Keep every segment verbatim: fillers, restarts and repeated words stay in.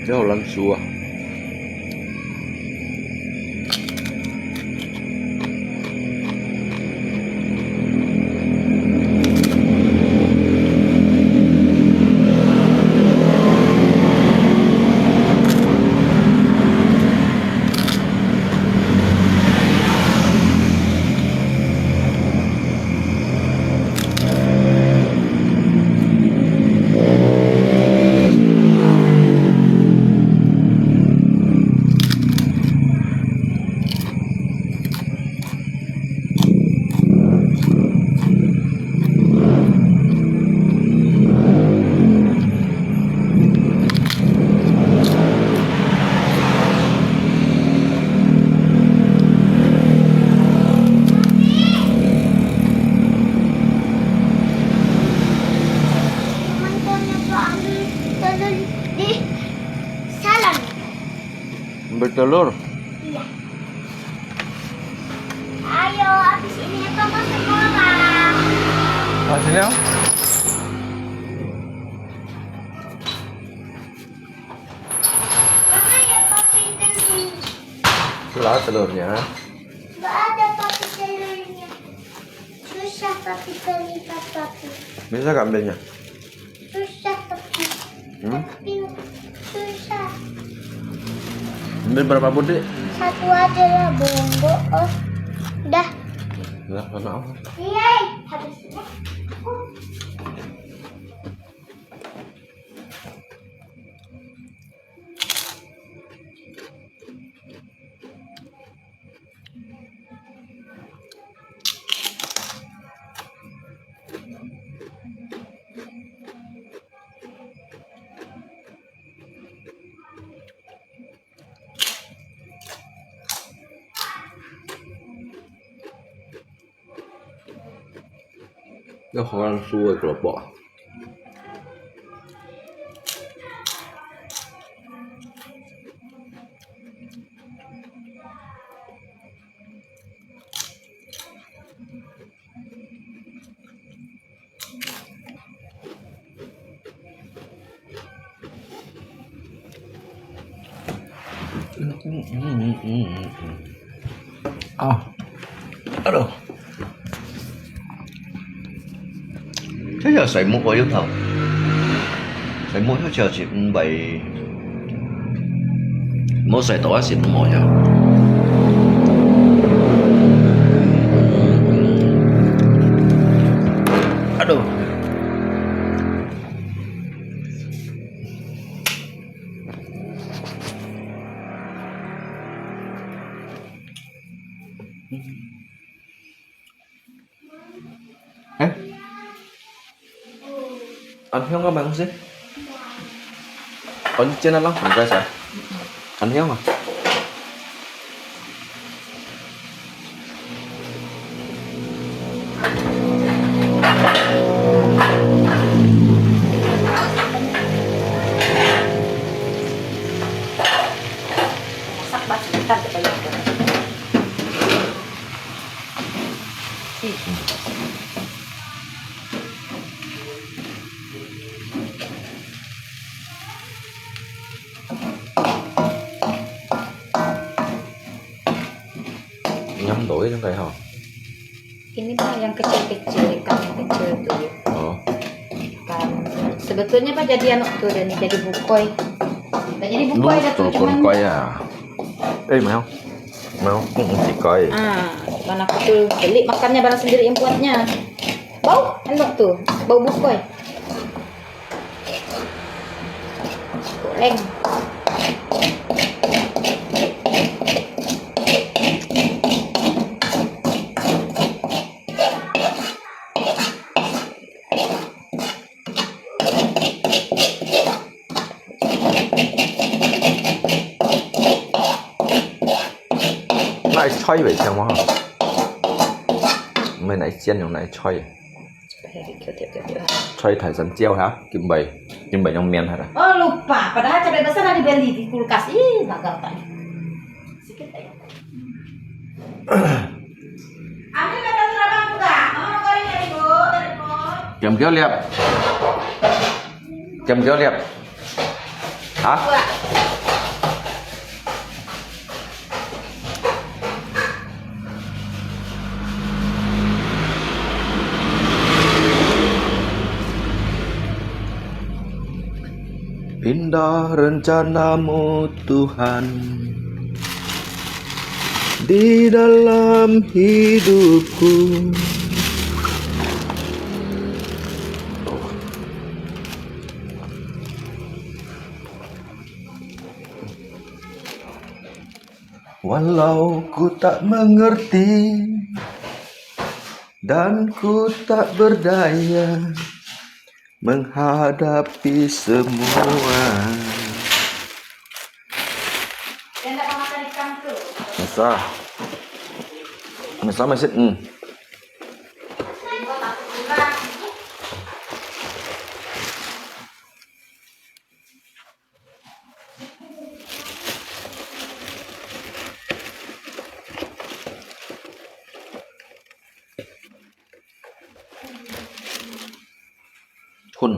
你好難受啊！Teman-teman, aku ambil telur di salam. Ambil telur? Iya. Ayo, habis ini apa mau sekolah? Ah, sini, ah. Mana ya papi telur? Itulah telurnya. Nggak ada papi telurnya. Susah papi beli papi. Bisa nggak ambilnya? Susah papi. Hmm? Papi, susah. Ambil berapa butir? Satu aja ya, bungkuk. Oh, udah. Udah, sana apa? Iya, habis. Ini Holland Chew keropok.啊，Hello。這下洗目个要頭，洗目好似係毋會，無洗到啊，係毋會啊。Hello。哎，恁香个麼个東西？哦，你煎了咯，毋該晒。恁香啊！Ngam lôi nang kaya ho. Ini, Pak, yang kecil-kecil, ikan yang kecil tu. Oh. Ikan. Sebetulnya, Pak, jadi anu tu, dan jadi bukoi. Nggak jadi bukoi dah tu, cuman bukoi ya. Eh, mau. Mau, hmm, bukoi. Ah, mana aku tu beli makannya barang sendiri yang buatnya. Bau, anu tu, bau bukoi. Goreng. Nai choi vậy sao mà? Mày nãy chiên用nãy choi. Choi thải sắn chiêu hả? Kim bảy, kim bảy trong miền hả? Oh, lupa. Padahal cabai besar ada dibeli di kulkas. Ih, gagal tadi. Sikit aja. Ambil kata terabang juga. Mama mau goreng ya, Ibu? Telepon. Kiam kiao liap. Kiam kiao liap. Hah? Dua. Indah rencana-Mu, Tuhan, di dalam hidupku. Walau ku tak mengerti dan ku tak berdaya menghadapi semua. Masa. Masa masih, hmm. Hun.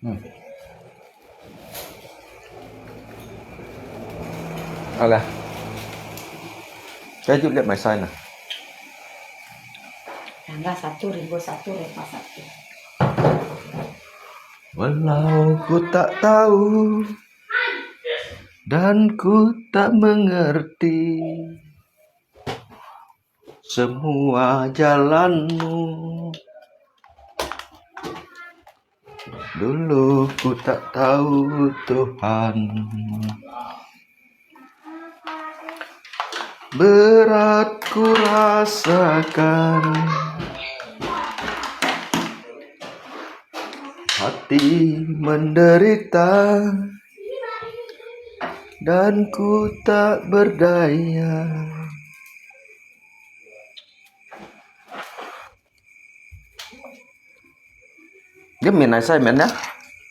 Hmm. Alah. Kaya juga mai sign lah. Tanggal satu, ribu satu, ribu satu. Walau ku tak tahu dan ku tak mengerti semua jalan-Mu. Dulu ku tak tahu, Tuhan. Berat ku rasakan, hati menderita, dan ku tak berdaya. Dia main asal main dah.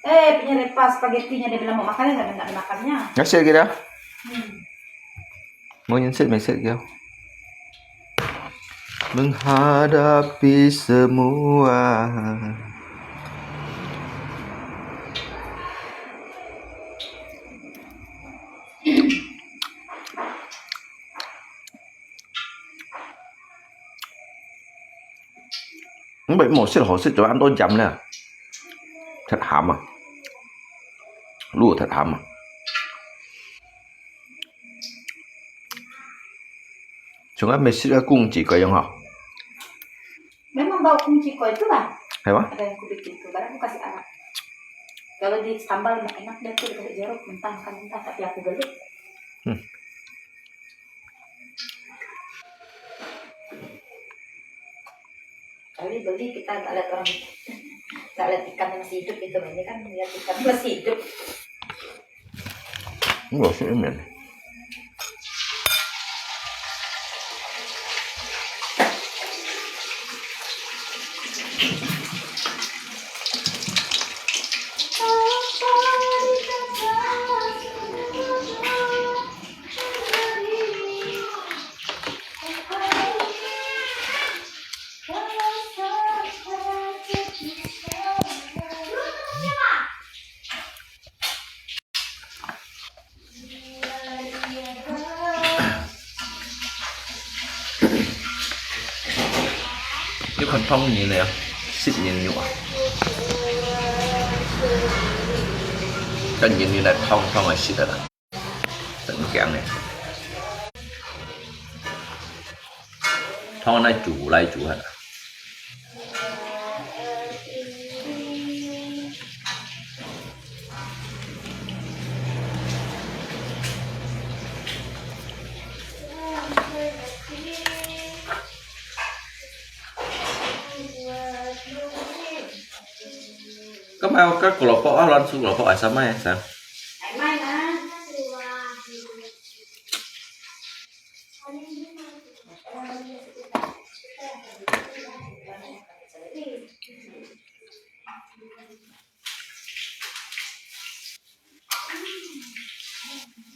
Eh, punya lepas spaghetti-nya dia bilang mau makan, dia tak nak makannya. Ngasih lagi dah. Hmm. Mau nyensit mesej kau. Menghadapi semua. Mbai無食好食，做恁多鹽咧，忒鹹啊，滷忒鹹啊。像該美食个公雞个樣吼。Memang bau kunci kau itu lah. Apa? Ada yang aku bikin tuh, baru aku kasih anak. Kalau di sambal nggak enak deh tuh, dikasih jeruk mentah, mentah, mentah, tapi aku gelit. Hmm. Kali beli kita tak lihat orang, tak lihat ikan yang masih hidup itu, ini kan lihat ikan masih hidup. Enggak sih, Min. Ini kan thong ini ya, sip ini juga. Kan ini nak thong thong sip ada. Tengah ini. Thong nak cuci, cuci ada. 今日我个胡蘿蔔啊，亂煮胡蘿蔔，愛使買啊？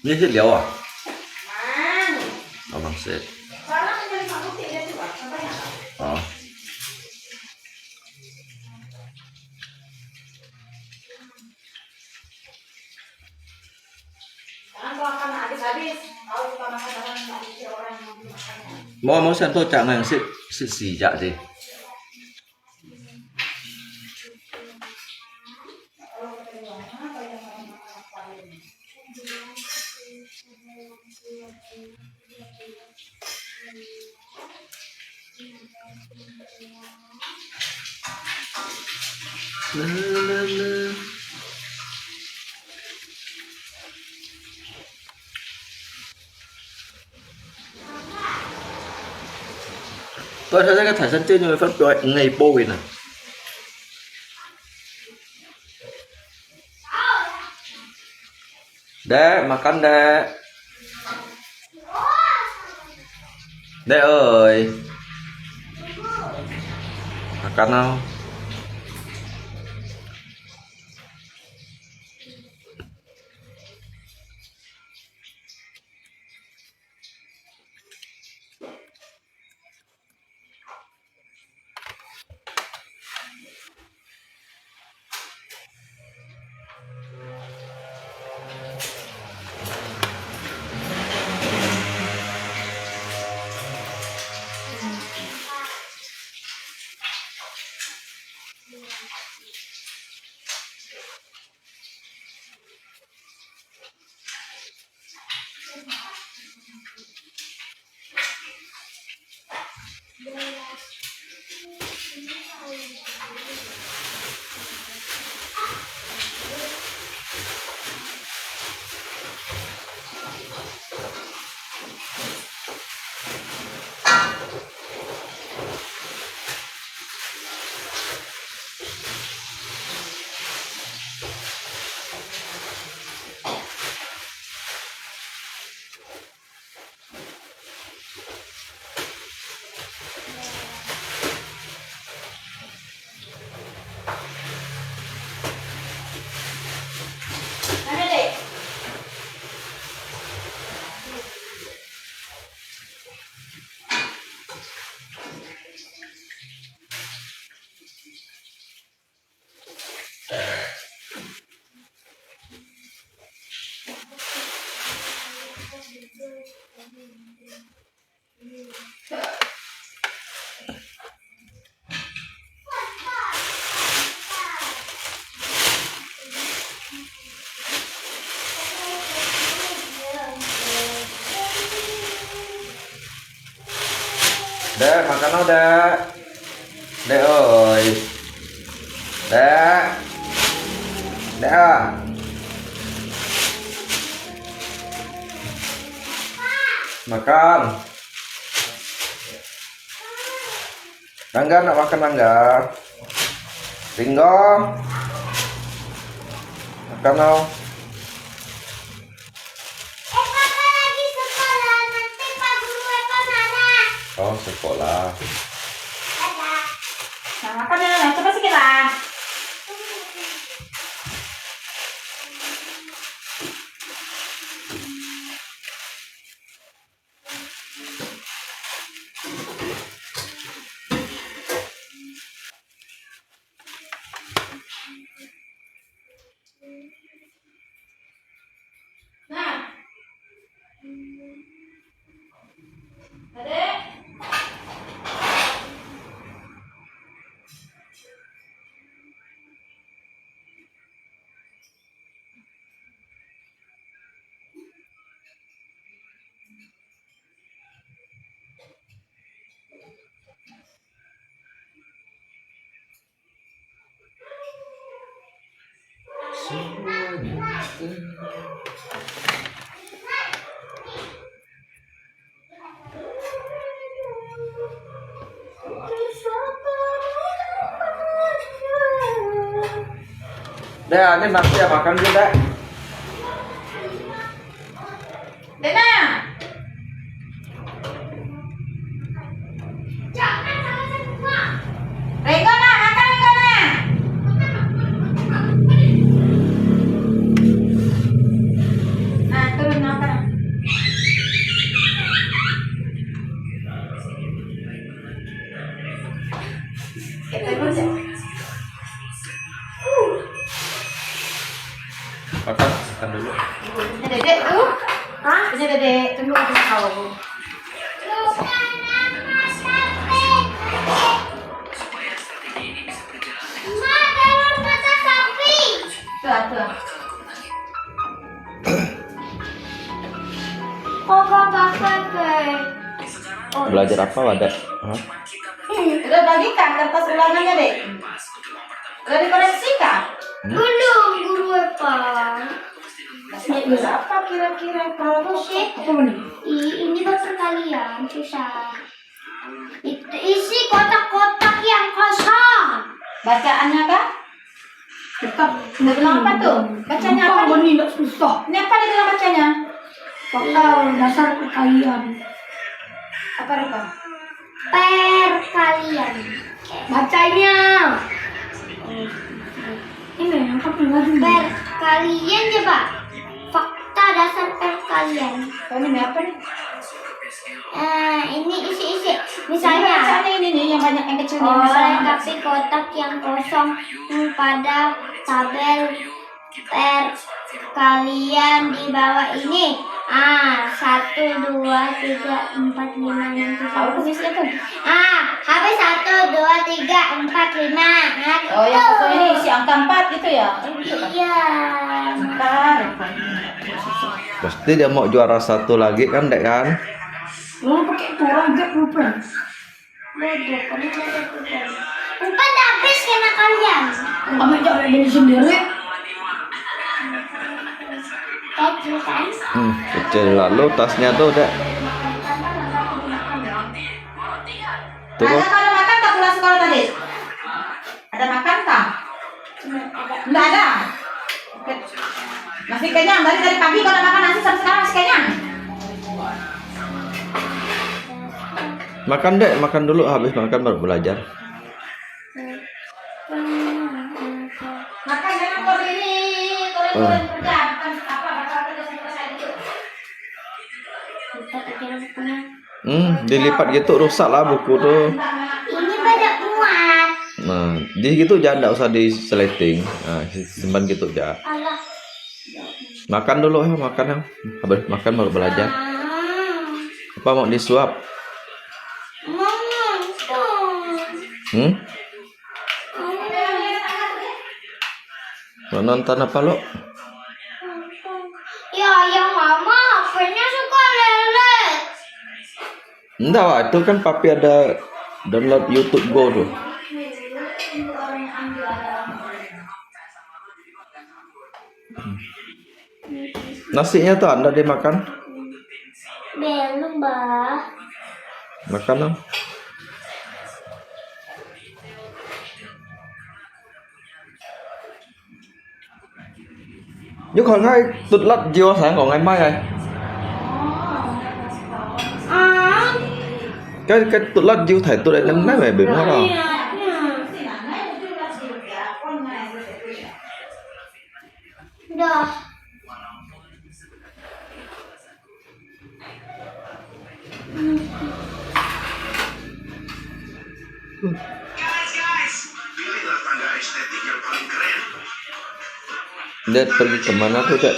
你食了啊？哦，吂食。哦。無，無想到隻人食，食四隻啫。Kau saja kan Thailand tu nyo fat dua ngai po win ah. Dek, makan, Dek. Dek ơi. Makan, oh. Dek, makan oh, Dek. Dek ơi. Dek. Dek ah. Makan. Nangga nak makan, Nangga? Ringo. Makan oh. Eh, Papa lagi sekolah, nanti Pak Guru Eva marah. Oh, sekolah. Dadah. Nah, makan ya, nah, coba sikit lah. Nah. Adek. Dek, ini nasi ya, makan dulu, Dek. Dek, nah. Renggo, nah, makan, Renggo, nah. Nah, turun, makan. Kita dulu, ya. Makan, makan dulu. Punya dedek tu. Hah? Punya dedek. Tunggu aku tahu. Mak, telur mata sapi. Tu lah, tu lah. Kok, kok, kok, kok, kok. Oh. Belajar apa, Wadah? Hah? Udah bagikan kertas ulangannya, Dek. Udah dikoreksi? Belum, Guru Eva. Ini apa kira-kira kalau Pusing. Apa ini? Ih, ini bahasa kalian, susah. Itu isi kotak-kotak yang kosong. Bacaannya apa? Tetap. Dia bilang apa tuh? Bacanya apa nih? Ini nggak susah. Ini apa dia bilang bacanya? Fakta dasar perkalian. Apa itu? Perkalian. Bacanya. Ini yang kapan lagi? Perkalian coba. Fakta dasar perkalian. Ini apa nih? Eh, ini isi-isi. Misalnya, ini, ini, ini, yang banyak yang kecil nih, oh, misalnya. Lengkapi kotak yang kosong pada tabel perkalian di bawah ini. Ah, satu, dua, tiga, empat, lima, enam, tujuh. Tahu tuh isinya tuh. Ah, habis satu, dua, tiga, empat, lima. Nah, oh, yang kosong ini isi angka empat gitu ya? Iya. Bentar. Pasti dia mau juara satu lagi kan, Dek, kan? Lo pakai kurang gak lupa. Bodoh, kamu ada beban. Empat habis kena kalian. Kamu jangan jadi sendiri. Kecil kan? Hmm, kecil lalu tasnya tuh, Dek. Tuh. Ada kalau makan tak pulang sekolah tadi? Ada makan tak? Nggak ada. Oke. Masih kenyang, dari, dari pagi kau udah makan nasi sampai sekarang masih kenyang. Makan, Dek, makan dulu, habis makan baru belajar. Makan, jangan kau ini, kau ini, kau ini kerja, makan apa, makan apa, selesai dulu. Lipat aja bukunya. Hmm, dilipat gitu rusak lah buku tuh. Ini pada muat. Nah, di gitu aja, ndak usah diseleting. Nah, simpan gitu aja. Allah. Makan dulu ya, makan ya. Habis makan baru belajar. Ah. Apa mau disuap? Mau nonton. Hmm? Mau nonton apa, Lo? Ya, ya, Mama, H P-nya suka lelet. Ndak, Wak, itu kan Papi ada download YouTube Go tuh. Nasinya tuh ndak dimakan? Belum, Bah. Makan dong. Nếu còn ngay tụt lật chiều sáng của ngày mai này. Cái, cái tụt lật chiều thầy tụi này năm nay mày bị mất rồi. Dah. Guys, guys, pilihlah tangga estetik yang paling keren. Dek pergi kemana tuh, Dek?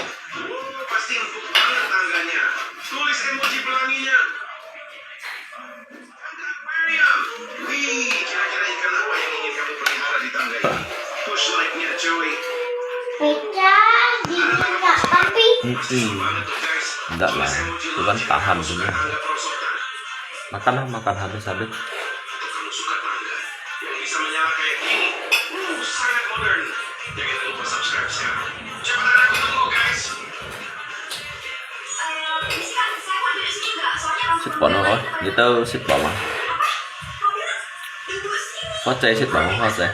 Pasti empuk banget tangganya. Tulis emoji pelanginya. Tangga akuarium. Wih, kira-kira ikan apa yang ingin kamu pelihara di tangga ini? Push like-nya, cuy. Pecah di tingkat tapi. Mm-mm. Ndak lah, itu kan tahan semua. Makanlah, makan habis-habis. Yang bisa menyala kayak gini, uh, sangat modern. Jangan lupa subscribe sekarang. Cepat, aku tunggu, guys. Sip bò nó hả? Vậy tao sip bò mà. Có chay sip bò không? Có chay.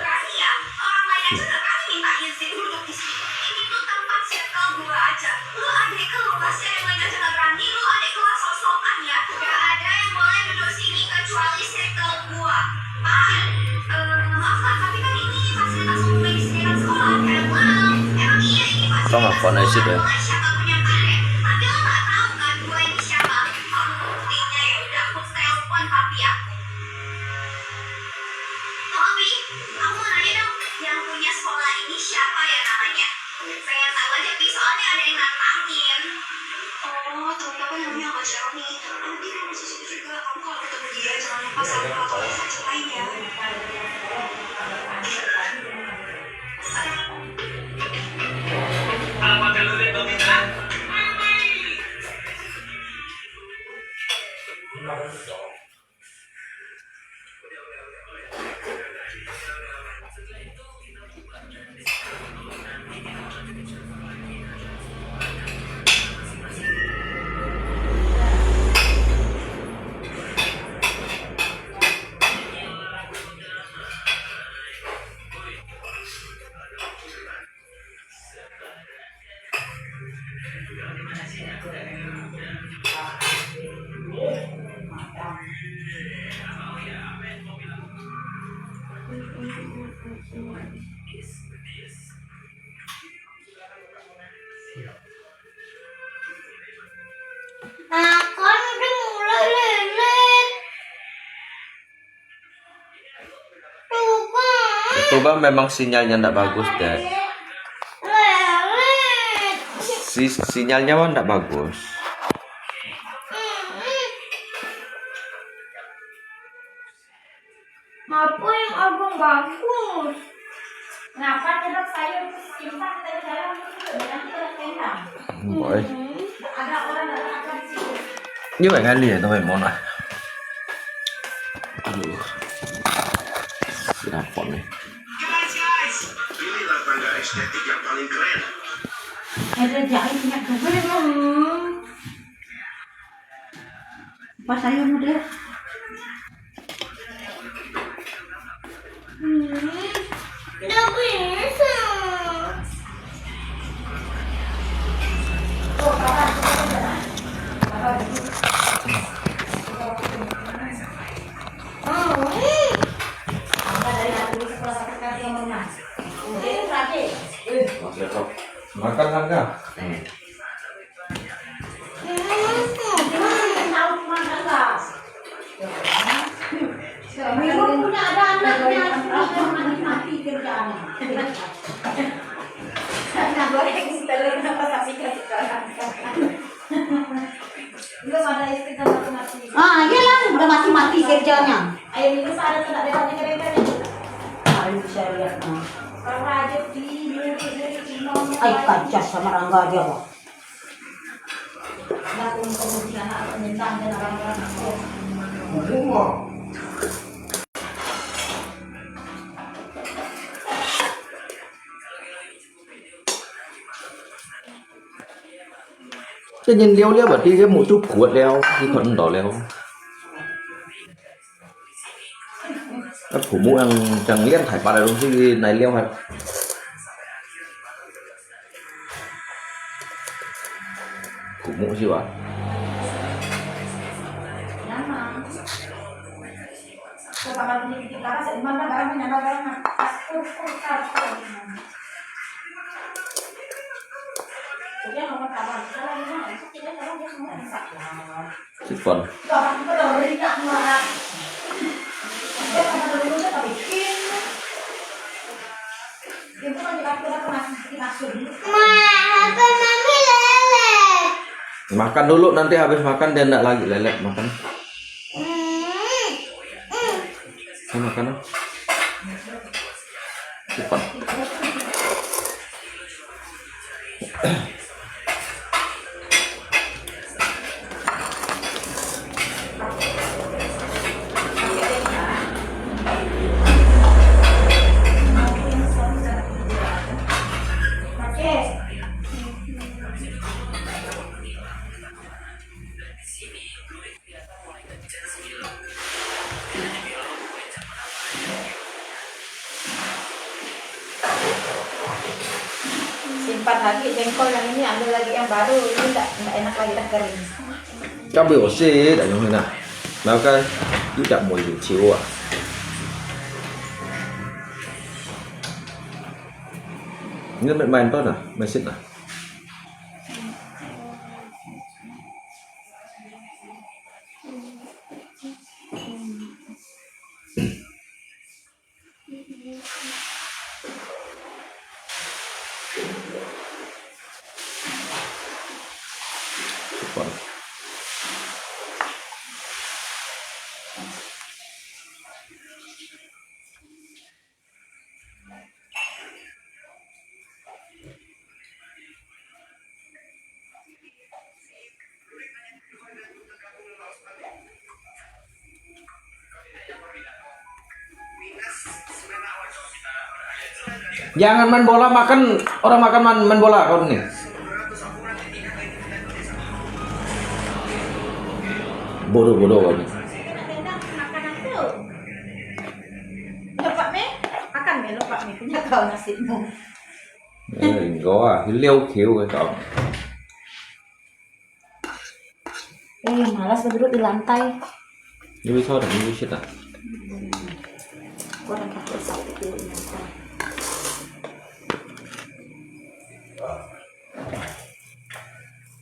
Tao nggak pernah sih deh. Tapi, aku mau nanya dong, yang punya sekolah ini siapa ya namanya? Pengen tahu aja, Pi, soalnya ada yang nantangin. Oh, temen aku namanya Ahmad Syaroni. Nanti kamu masuk situ juga, kamu kalau ketemu dia, jangan lupa salam atau message lain ya. Memang sinyalnya ndak bagus, Dek. Si-, sinyalnya mah ndak bagus. Apa yang abang bagus? Ngapa kita sayur simpan dari dalam itu, nanti ada kentang? Boy. Ada orang datang akan di situ. Ini banyak kali ya, teman-teman. Aduh. Kenapa nih? Guys, guys, pilihlah tangga estetik yang paling keren. Ada jahitnya keren. Pas sayur muda. Hmm, udah bisa. Makan lah kah. Hmm. Memang punya ada anaknya, mati-mati kerjaan. Nasi goreng setelah apa kasih kasih orang. Belum ada istri dan mati-mati. Ah, iyalah, udah mati-mati kerjanya. Ayo, minum ada tidak ada kerjanya. Ayo, saya lihat, nah. Kalau aja di, di, di, di, di, Ay, kacas sama Rangga dia, Pak. Cái nhìn liêu liêu mà đi cái mũ chụp khuất liêu, đi thuận đó liêu. 那土木上讲练海拔的东西来撩还。土木是吧？ Sipon. Ma, apa Mami lelet? Makan dulu, nanti habis makan dia ndak lagi lelet makan. Hmm. Hmm. Saya makan, ah. Cepat. Simpan lagi jengkol yang ini, ambil lagi yang baru. Ini ndak, ndak enak lagi, dah kering. Kan 俾我食，大家去啦。然後該又隻梅油條啊。你都未買到呢，未食呢。 Jangan main bola, makan, orang makan main, main bola kau ni. Bodoh-bodoh kau ni. Lupa, Mei. Makan, Mei, lupa, Mei. Punya kau nasimu. Eh, enggak ah, liau kiu kau. Eh, malas duduk di lantai. Ini bisa ada, ini bisa tak? Kurang pakai sapu di lantai.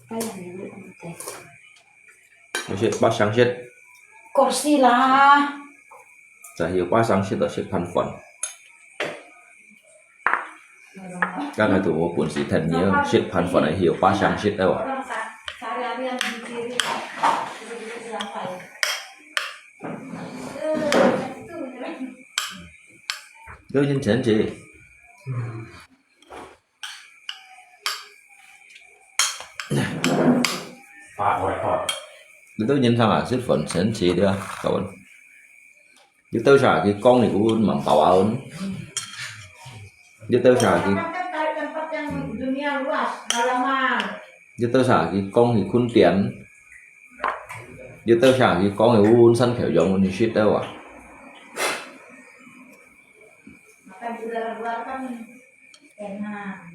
Ayah, ini lantai. Masih pasang set. Kursi lah. Dah, yuk pasang set, dah set pan pan. 該个都無本事，忒nhiều，食飯飯个，曉得八成食个哇。有人請食。 你都人聽啊，食飯先食了，kawan。你到時佢講你會問包啊，你到時佢，你到時佢講你坤點，你到時佢講你會山口洋，你食得啊。 Makan di luar-luar kan enak.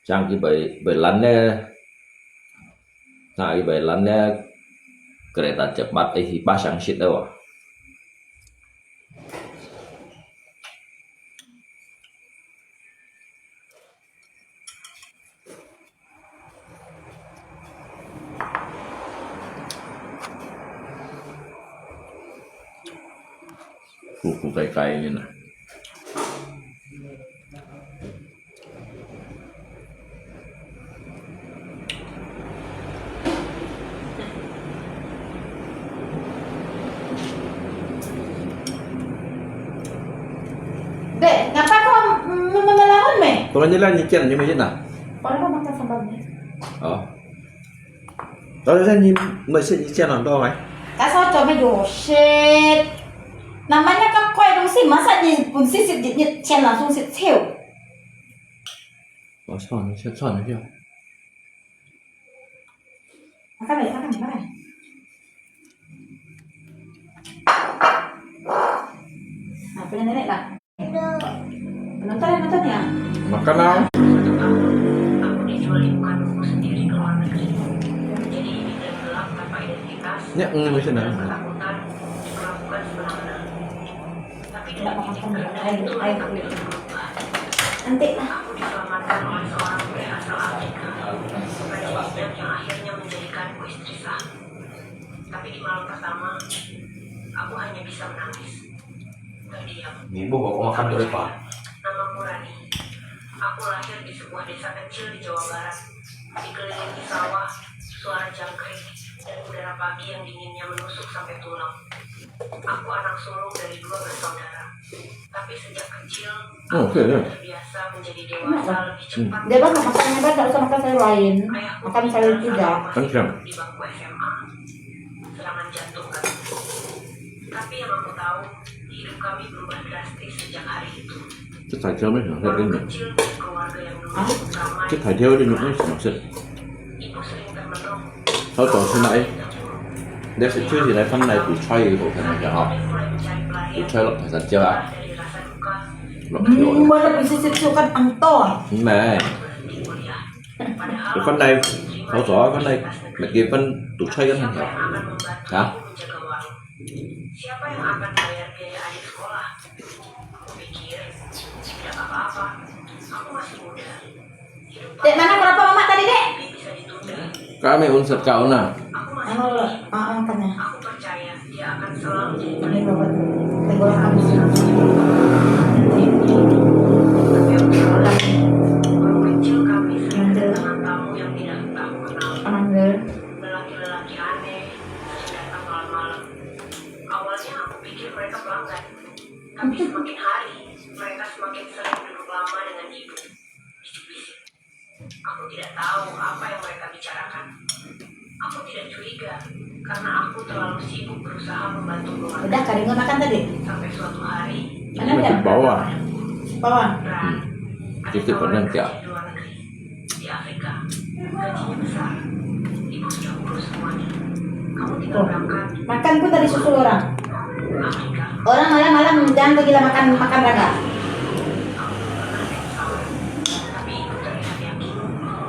像佢會，會攔咧，像佢會攔咧，kereta cepat，哎，去八成食个哇。 苦苦該該个呢。 Dek, ngapa kau me-, me-, melamun, Mei? Pokoknya lah, ni cian, ni masjid nah. Kau nak makan sambal ni? Oh. Kalau saya ni masjid ni cian orang tahu, eh? 他说做么有shit？那么那个怪东西，马上你本身是你你钱拿出去抽。我操，你先算一下。 Makan deh, makan, makan. Nah, punya nenek lah. Nonton, nonton ya. Makan lah. Ini, ini masih ada. Nggak makan, air, air. Nanti lah. Tapi di malam pertama, aku hanya bisa menangis dan diam. Ni bu, aku makan terus, Pak. Namaku Rani. Aku lahir di sebuah desa kecil di Jawa Barat, dikelilingi sawah, suara jangkrik, dan udara pagi yang dinginnya menusuk sampai tulang. Aku anak sulung dari dua bersaudara. Tapi sejak kecil, aku sudah terbiasa menjadi dewasa lebih cepat. Dia kan makan, dia tak usah makan sayur lain. Makan sayur juga. Di bangku S M A. Serangan jantung kan. Tapi yang aku tahu, hidup kami berubah drastis sejak hari itu. 這大條咩？ Kecil, keluarga yang dulu ramai. 這大條个肉咩？ 佢當時來，你食出去來，分來煮菜个部分个吼，煮菜落大辣椒啊，落去哦。Mana bisa sih kan ang to? 毋係，佢分來，好做啊，分來，乜佢分煮菜个那條，啊？ Dek, mana berapa mamak tadi, Dek? Kami unsur kau na. Anu, ah, ah, tanya. Ini berapa? Tenggorok habis. Mangga. Mangga. Awalnya aku pikir mereka pelanggan, tapi semakin hari mereka semakin sering duduk lama dengan ibu. Bisik-bisik. Aku tidak tahu apa yang mereka bicarakan. Aku tidak curiga karena aku terlalu sibuk berusaha membantu keluarga. Udah, Kak Ringo makan tadi? Sampai suatu hari, Mana ada? Bawah. Bawah. Ran, ada tawaran kerja di luar negeri. Di Afrika. Gajinya besar. Ibu sudah urus semuanya. Kamu tinggal berangkat. Makan pun tadi susul orang. Afrika. Orang malam-malam jangan pergilah makan, makan raga. Aku belum pernah naik pesawat. Tapi ibu terlihat yakin.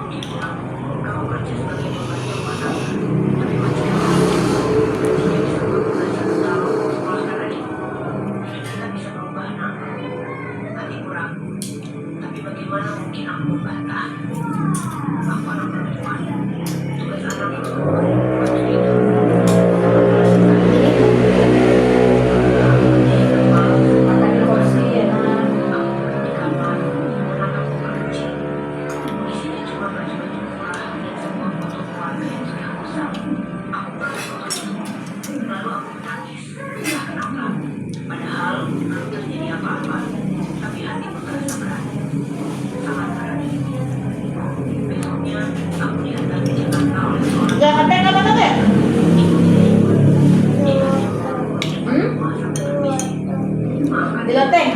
Dia bilang, kamu kerja sebagai pembantu rumah tangga. Tapi masih gajinya bisa buat pembelajaran kamu untuk sekolahkan adikmu. Hidup kita bisa berubah, Nak. Hatiku ragu. Tapi bagaimana mungkin aku bertahan? Aku anak perempuan. Tugas anak itu membantu ibu. Aku tidak bisa. Aku tidak bisa. Di loteng.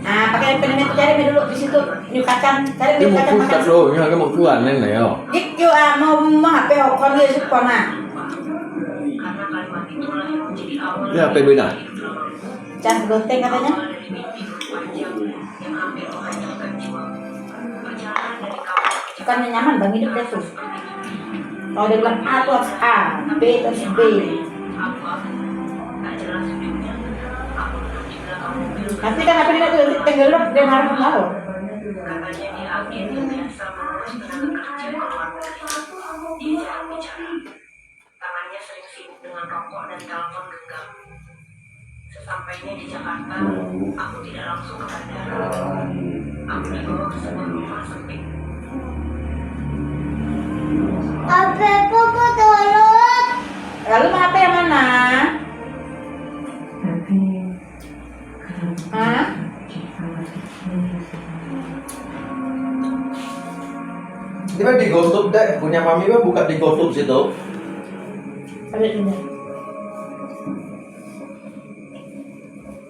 Ah, pakai pendemet, cari mi dulu di situ. Nyuk kacang, cari mi Dia nyuk mau kacang makan. Pusat loh, dia agak mau pulang nenek oh. Dik yo ah, mau mau apa kau ni sekolah. Dia apa benda? Cas loteng katanya. Bukannya nyaman bang hidup dia tuh. Kalau dia bilang A tuh harus A, B tuh harus B. Tapi kan apa dia tuh tenggelam dia marah tahu. Tangannya sering sibuk dengan rokok dan telepon genggam. Sesampainya di Jakarta, aku tidak langsung ke bandara. Aku dibawa ke sebuah rumah sempit. Apa, Papa, tolong? Lalu mau apa yang mana? Hah? Dia di Gotup dek, punya mami kan buka di Gotup situ. Ada ini.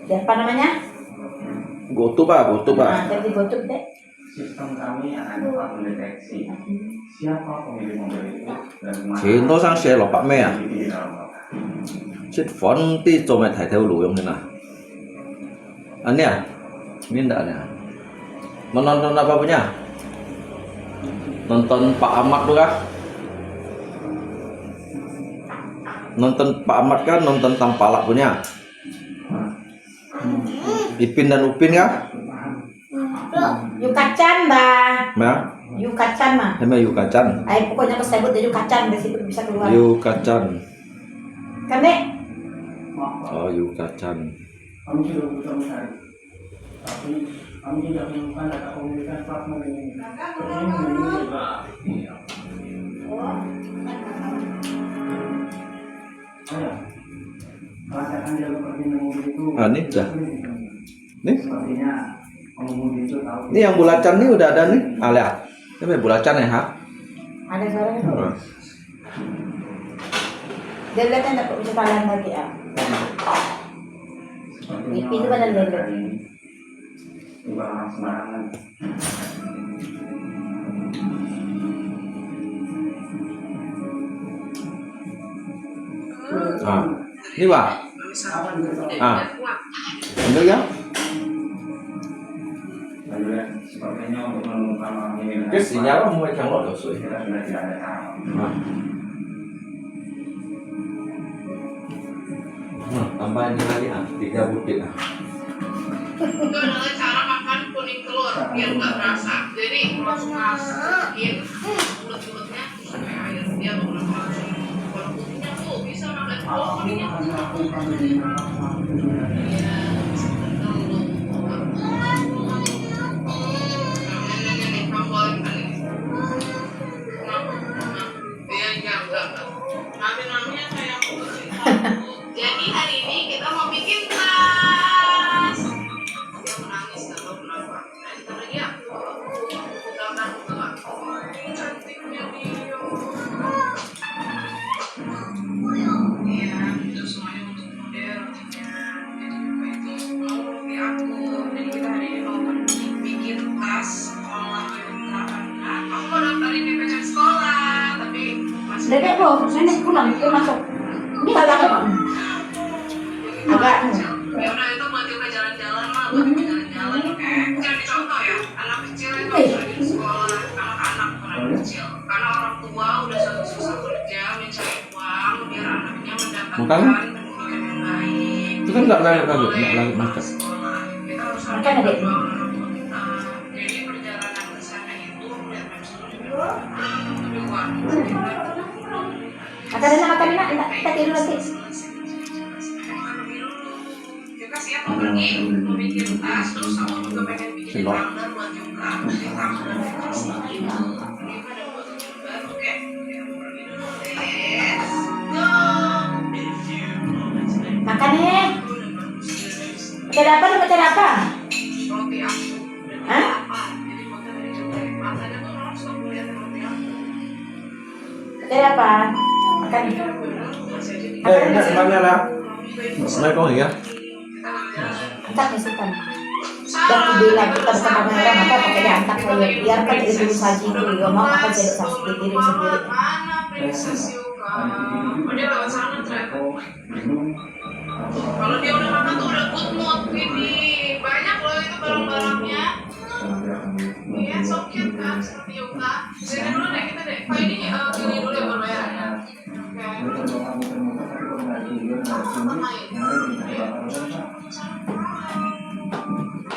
Siapa namanya? Gotup ah, Gotup ah. Nah, jadi Gotup dek. Sistem kami akan cepat mendeteksi siapa pemilik mobil itu dan kemana. Cinta sang share lopak meh ah. Sit phone ti cuma thai theo lu yong ni nah. Ania, Minda ania. Menonton apa punya? Nonton Pak Ahmad tu kah? Nonton Pak Ahmad kah? Nonton Tampalak punya? Ipin dan Upin kah? Yu Kacan, bah. Nah, Yu Kacan, mah. Sama Yu Kacan. Ay, pokoknya aku sebut Yu Kacan, di situ bisa keluar. Yu Kacan. Kan, Dek? Oh, Yu Kacan. Kami sudah berusaha mencari, tapi kami tidak menemukan data komunikasi plat nomor ini. Jadi, ini juga. Ada. Pelacakan jalur perpindahan mobil itu. Ah, ini dah. Ini? Sepertinya pengemudi itu tahu. Ini yang bulacan ni udah ada ni. Ah, lihat. Ini bulacan ya, ha? Ada suaranya tuh. Hmm. Dia lihatnya nggak bisa jalan lagi, ah. Itu pada lele. Ah, ini bah. Ah, ini ya. Ke sinyal lah, mulai kang lo dosa. Ah. Hmm, tambahin lagi ah, tiga butir ah. Itu adalah cara makan kuning telur biar nggak berasa. Jadi masuk masukin mulut-mulutnya sampai air. Dia beberapa kali. Kalau kuningnya tuh bisa makan. Kalau kuningnya tuh. Iya, betul. Nah, ini, ini, ini, kamu boleh makan ini. Nah, nah, iya, iya, enggak, enggak. Mami-mami yang sayang. Jadi hari ini kita mau bikin tas. Dia menangis, nggak tahu kenapa. Nah, kita beli ya. Gambar, gambar. Ini cantiknya dia. Iya, itu semuanya untuk model. Jadi, apa itu? Mau di aku. Jadi, kita hari ini mau bikin tas sekolah. Aku mau daftarin di P P C sekolah, tapi masih Dedek lo, nenek pulang, dia masuk. Ini salah apa? Agak. Ya udah, itu buat kita jalan-jalan lah, buat kita jalan-jalan. Eh, jadi contoh ya, anak kecil itu Eh. Lagi sekolah, anak-anak bukan anak kecil. Karena orang tua udah susah-susah kerja mencari uang biar anaknya mendapatkan Makan? Pendidikan yang baik. Itu kan nggak lari-lari, nggak lari makan. Sekolah. Kita harus Makan, Adek. Berjuang orang tua kita. Jadi perjalanan ke sana itu Makan enak, makan enak, enak. Kita tidur nanti. Kita siap mau pergi, mau bikin tas, terus aku juga pengen bikin tumbler buat nyokap. Jadi tumbler itu sendiri daripada buat tumbler, oke? Kita mau pergi dulu. Let's go. Makan nih. Pakai apa nih, pakai apa? Roti aku. Hah? Ada apa? Makan. Eh, enak, mana lah? Assalamualaikum ya. Taknya Sultan. Dah bilang kita bukan pameran apa, pakai dia antak saya. Biarkan itu dulu saja itu, ya, mau apa saya tak pikirin sendiri. Kalau dia udah makan tuh udah good mood, ini banyak loh itu barang-barangnya. Iya, so cute kan, seperti Yuka. Sini dulu deh kita deh. Pak, ini eh, pilih dulu yang berbayar ya. Oke.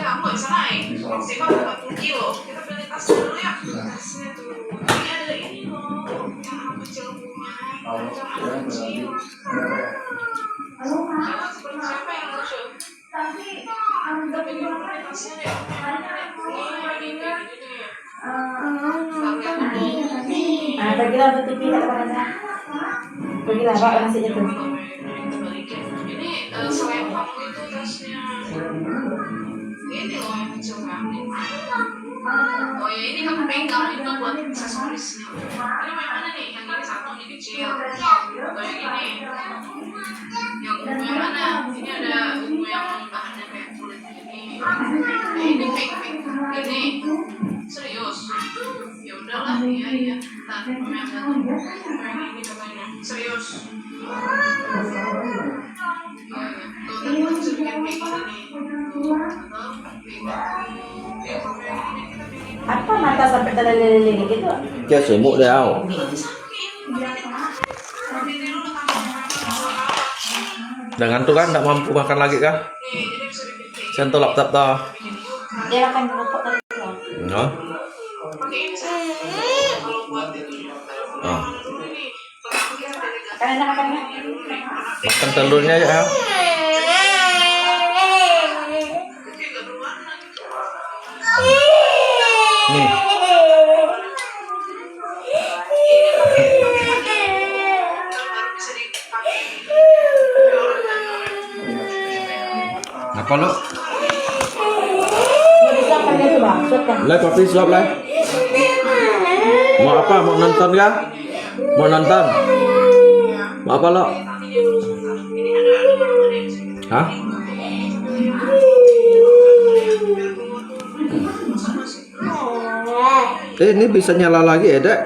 Ya, aku nggak bisa naik. Maksimal empat puluh kilo. Kita pilih tas dulu ya. Tasnya tuh. Ini ada ini loh. Yang anak kecil punya. Ada anak kecil. Siapa yang lucu? Ah, pergilah untuk T V, tak ada. Pergilah, bawa nasinya tu. Ini eh, selempang itu tasnya. Ini loh yang kecil kan. Oh ya, ini kan pegang itu buat aksesorisnya. Ini yang mana nih? Yang ini satu, ini kecil. Atau yang ini? Yang ungu yang mana? Ini ada ungu yang bahannya kayak kulit ini. Ini pink, pink. Ini serius. Ya udahlah, iya, iya. Ntar, mama yang datang. Mama yang ini katanya. Serius. Iya, iya. Tuh, ntar kita bisa bikin pink ini. Atau pink. Apa mata sampai terleleh-leleh gitu? Dia semut dia. Dengan tu kan tak mampu makan lagi kah? Sentuh laptop dah. Dia makan kerupuk tadi lah. No. Ah. Makan enak, makan enak. Makan telurnya ya. Nih. Apa lo? Lai, papi suap lai. Mau apa? Mau nonton kah? Mau nonton? Mau apa lo? Hah? Eh, ini bisa nyala lagi ya, Dek?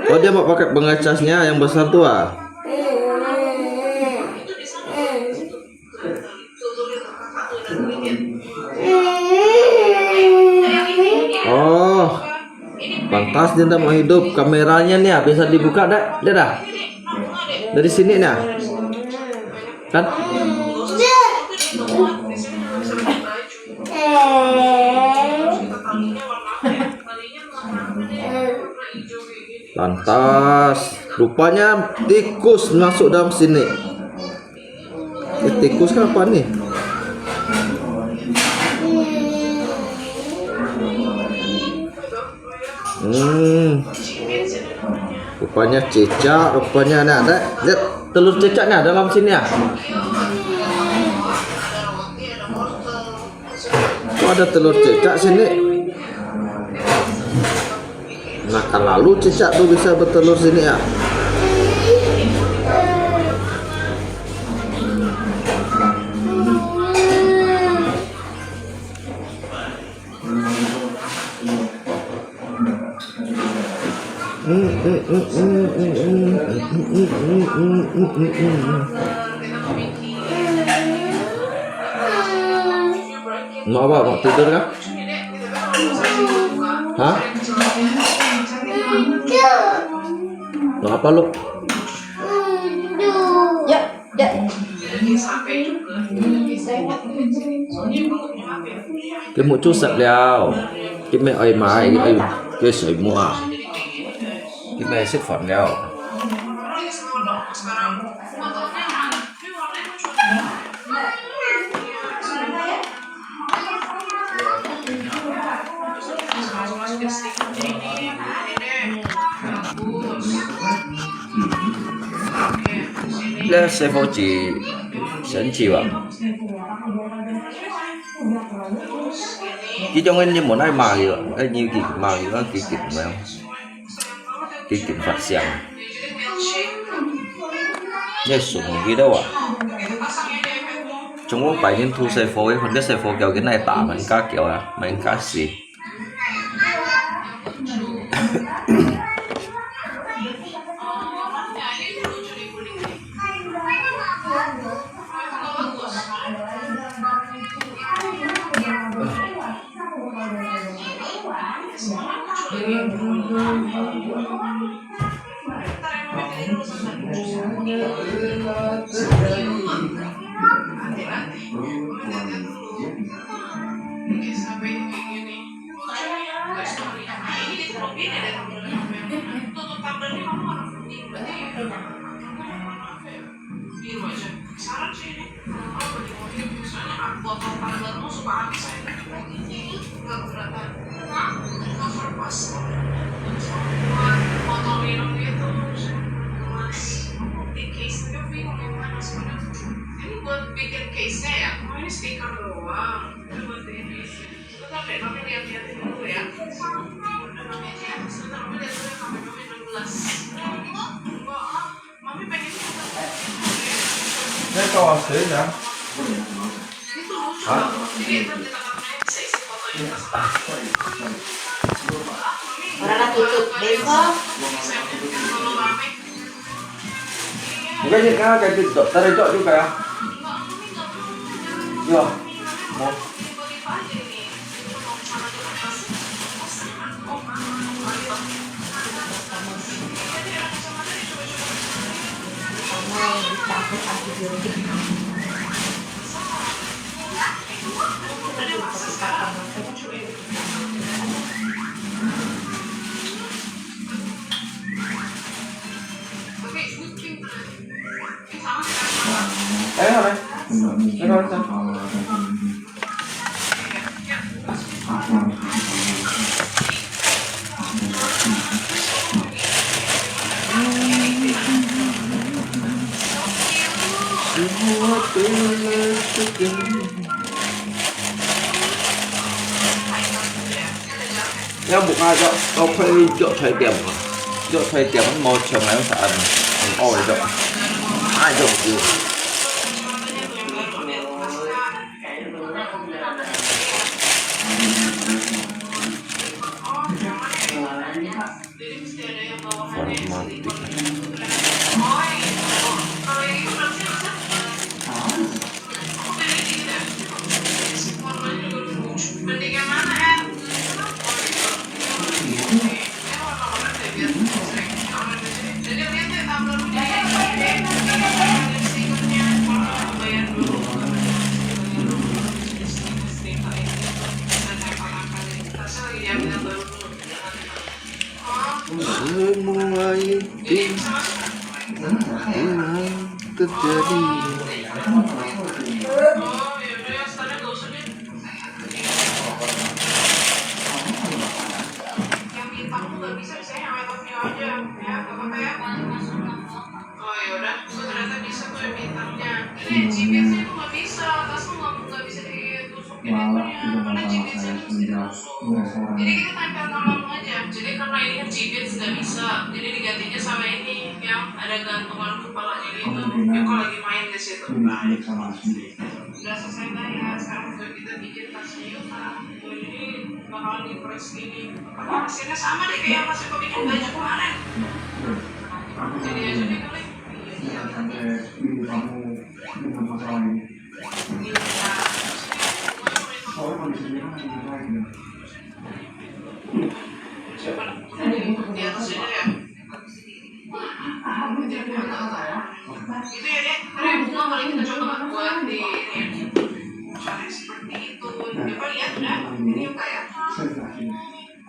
Oh, dia mau pakai pengecasnya yang besar tuh, ah. Oh, pantas dia tak mau hidup. Kameranya nih, ah, bisa dibuka, Dek? Dia dah? Dari sini nih, ah? Kan? Lantas, rupanya tikus masuk dalam sini. Eh, tikus kah apa ni? Hmm. Rupanya cicak, rupanya ni ada. Lihat, telur cicaknya dalam sini ya. Kok ada telur cicak sini? Nah, kalau cicak tu bisa bertelur sini ya. Mau apa? Mau tidur kah? Hah? Mau apa lo? Ya, ya. Cái mũ trúc sập liao. Cái mẹ ơi mà, ơi, cái sợi mũ à. Cái mẹ xếp phản liao. Leh sefo chỉ sẵn chỉ à. Cái trong anh như muốn ai mà kì, ai như kì mà kì, nó kì kì mà. Kì kì phát xiang. Nhớ sủng kì đâu à. 我白天吐水火，一看這水火狗，佢哪打門家狗啊，門家死。Biru aja. Penasaran sih ini. Kenapa botol tumblermu suka habis airnya? Nggak keberatan. Cover pas. Buat botol minum gitu. Mas, di case-nya bingung yang mana sebenarnya. Ini buat bikin case-nya ya. Cuma ini stiker doang. Ini buat bikin case-nya. Sebentar deh, kami lihat-lihat dulu ya. Sebentar, kami lihat dulu yang kami enam belas. Wah, 那个谁呀？啊？你看，你看，看，这，这，这，这，这个啊。有，我。 哎，好嘞，没关系。 Yang buka jok, kau kau jok chai diam. Jok chai diam, mau chong ayam saan. Ang oi jok. Ai jok ju. Formatik. Semua itu telah terjadi. Oh, ya udah, so ternyata bisa tuh yang bintangnya. Ini yang jibitnya itu nggak bisa, tasnya nggak, nggak bisa ditusuk jibitnya. Karena jibitnya itu mesti ditusuk. Jadi kita tempel nama aja. Jadi karena ini kan jibit nggak bisa, jadi digantinya sama ini yang ada gantungan kepalanya gitu. Ya, kalau lagi main ke situ. Udah selesai bayar, sekarang juga kita bikin tasnya yuk. Nah, ini bakalan di-press gini. Hasilnya sama deh kayak pas aku bikin baju kemarin. Jadi aja deh kali. Iya, iya. Sampai ibu kamu dengan masalah ini. Iya. Soalnya kondisinya kan lagi baik, ya. Coba. Di atas aja ya. Itu ya, Dek. Ntar yang bunga paling kita coba buat di ini ya. Caranya seperti itu. Coba lihat udah. Ini buka ya.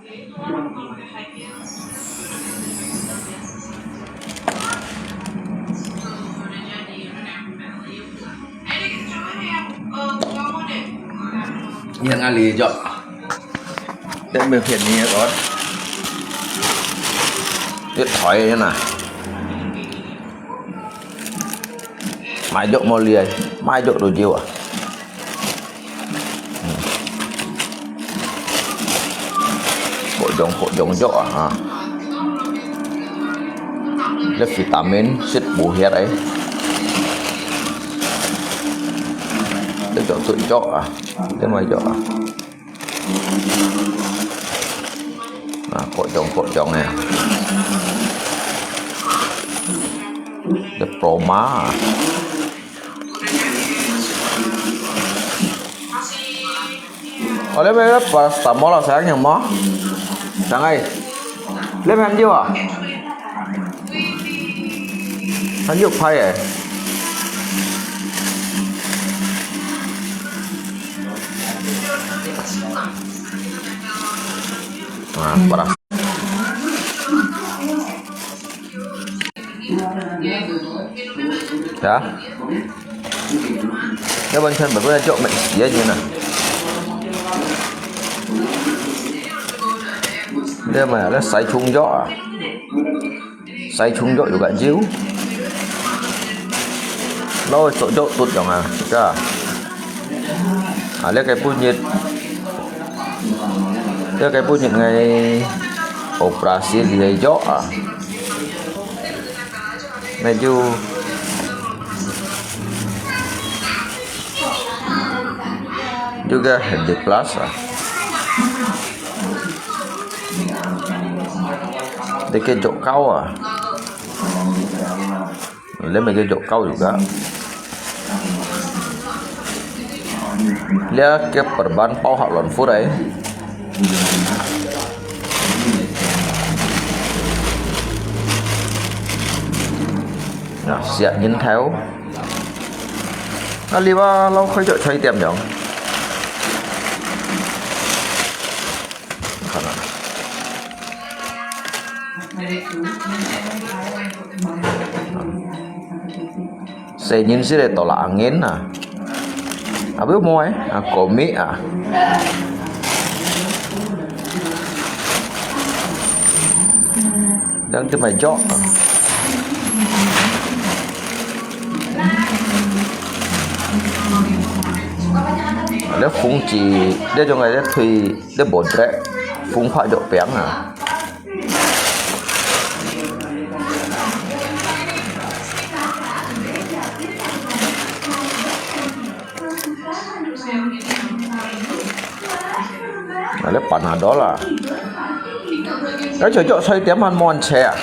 Jadi itu kan kalau pakai high heels, itu udah biasa saja. Tuh, udah jadi, udah nempel. Ayo, Dek, kita coba deh yang, eh, bunga mau deh. Yang ali jok. Tem mì phiền nhiều rồi. Ít thỏi nữa nè. Mai dok mau liai, mai dok tu jiwa. Kok jong, kok jong jok ah. Ha. Leh vitamin, sit bù hiat ai. 這就做肉啊，這麼肉啊。啊，各種各樣个。這brown嘛啊。 哦，你買个paracetamol啊，sayang有無？Sayang ai，你買很久啊？很久派欸。啊，paras。 Ya. Dia macam baru nak jok mek sian je nah. Dia mana ada sai chung jok ah. Sai chung jok juga jiu. Lo sok jok tut dong ah. Ya. Ah, le kai pun yit. Le kai pun yit ngai operasi dia jok ah. Medyo juga Handy Plus ah. Dikit jok kau ah. Lem medyo jok kau juga. Lia ke perban pau hak lon fur ai. Nah, siap nyin thau. Nah, li ba lau khoi jok choi tiam yong. Khana. Sinin sila tolak angin ah. Abi mo eh, ah, komi ah. Yang tu mai jok. Ada fungsi, dia juga ada tui, dia bodrek, fung pak jok piang ah. Ada Panadol ah. Cái chợ chợ xoay tiệm ăn món xe à?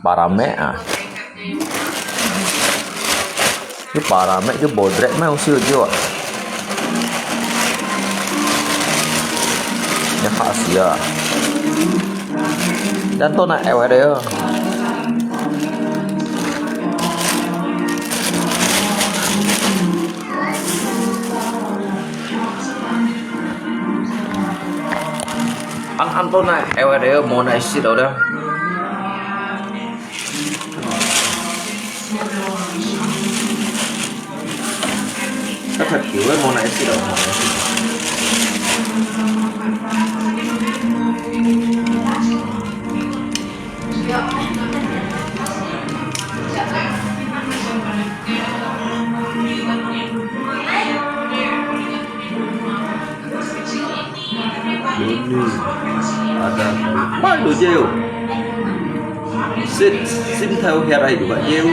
Paramek ah. Cái paramek, cái bodrek mai hông siu jiu ah. Nhà khá xí ah. Dan tô nai eo ai đây. Ăn ăn tô nai eo ai đây, món này xí đâu đó. Nó thật kiểu ấy, món này xí đâu, món này xí đâu. Ini ada. Mai tu jeu. Sit, sim thau hiar ai tu jeu.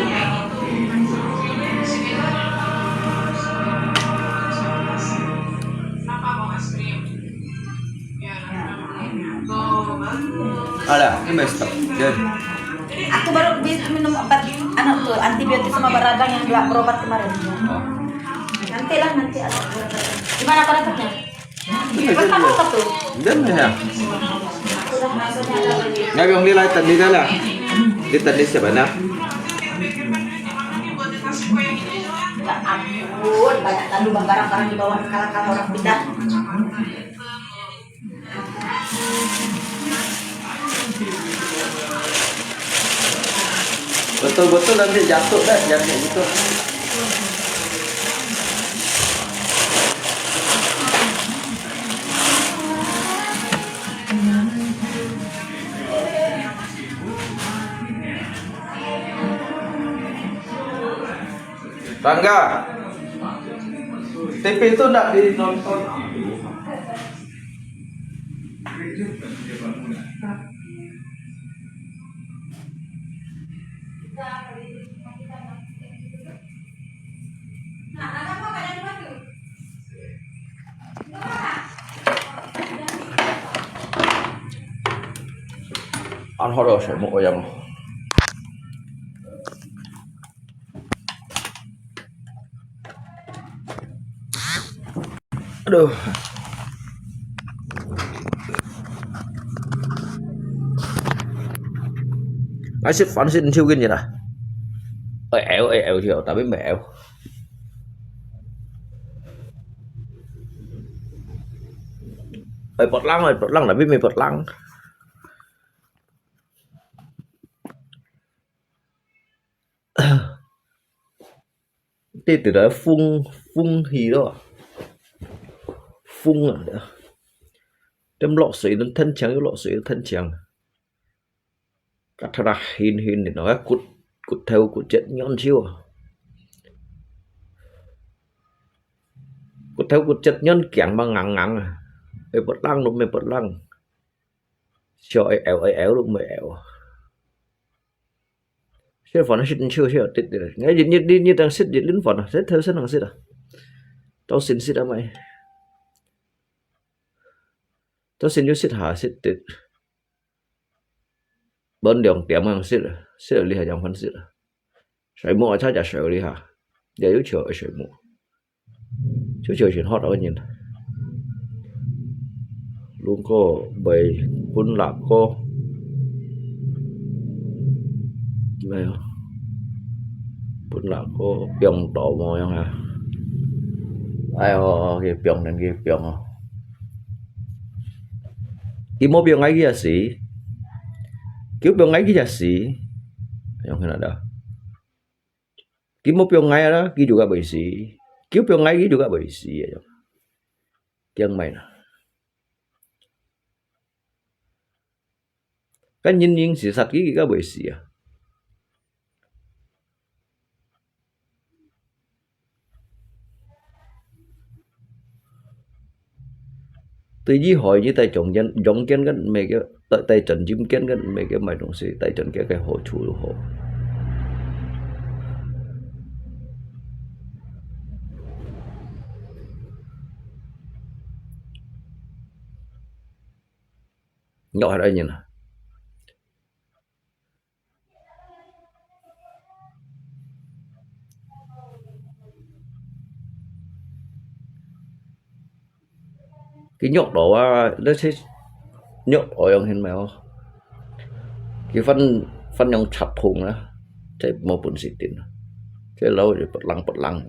Ada, ini stop. Jeu. Aku baru bisa minum obat, anu tuh, antibiotik sama beradang yang dua berobat kemarin. Nantilah, nanti ada. Di mana kau dapatnya? Pas apa kau tuh? Dan ya. Aku dah rasanya ada lagi. Ngayon, nilai tadi dah lah. Di tadi siapa nak? Ya ampun, banyak lalu barang-barang di bawah, kalau orang pindah. Betul-betul nanti jatuh dah, jangan gitu. Tangga. T V tu nak dinonton. 恁好了，水木一樣。Aduh. Ai sit phản sit chiu kin vậy ta. Ơi éo, ơi éo chiu, tapi mày éo. Ơi bọt lăng, ơi bọt lăng, tapi mày bọt lăng. Tết từ đó phun, phun hi đó. Phun à. Đâm lọ sưởi nó thân chàng, lọ sưởi nó thân chàng. Cắt thà hin hin thì nó cút, cút theo cút chết nhon chiu. Cút theo cút chết nhon kiang mà ngang ngang à. Ê bọt lăng nó mê bọt lăng. Cho ê éo, ê éo nó mê éo. Sit phản sit chiu sit tết tết. Ngay đi, đi, đi, đi đang sit, đi lính phản à. Sit theo sit năng sit à. Tao xin sit à mày. Tao xin chiu sit hà sit tết. Bớn đường tiệm năng sit à. Sit ở lý hà yang phản sit à. Sưởi mộ chắc chắn sưởi lý hà. Giờ yếu chiều ở sưởi mộ. Chiu chiu sìn hót â nhin. Lung có bày bún lạp có. Mê. Bún lạp có piong tỏ mò yong hà. Ai hò, kì piong nên kì piong hò. Kì mô piong ai kì yà sì. Kì piong ai kì yà sì. Yong hên nà đà. Kì mô piong ai đó, kì juga bày sì. Kì piong ai kì juga bày sì. Kiang mày nà. Kan yin yin sì sat kì kì ka bày sì à. Từ Dĩ Hỏi như tay chống chân, chống chân cái mày cái tay, tay chân chim chân cái mày cái mày đồng sĩ tay chân cái cái hổ chủ hổ. Nhọ hai đó nhìn à. Kì nhốt đó à, lỡ thế nhốt đó yong hên mèo. Kì phân, phân yong chặt thùng á, thế mô bún xì tin. Thế lâu rồi bật lăng bật lăng.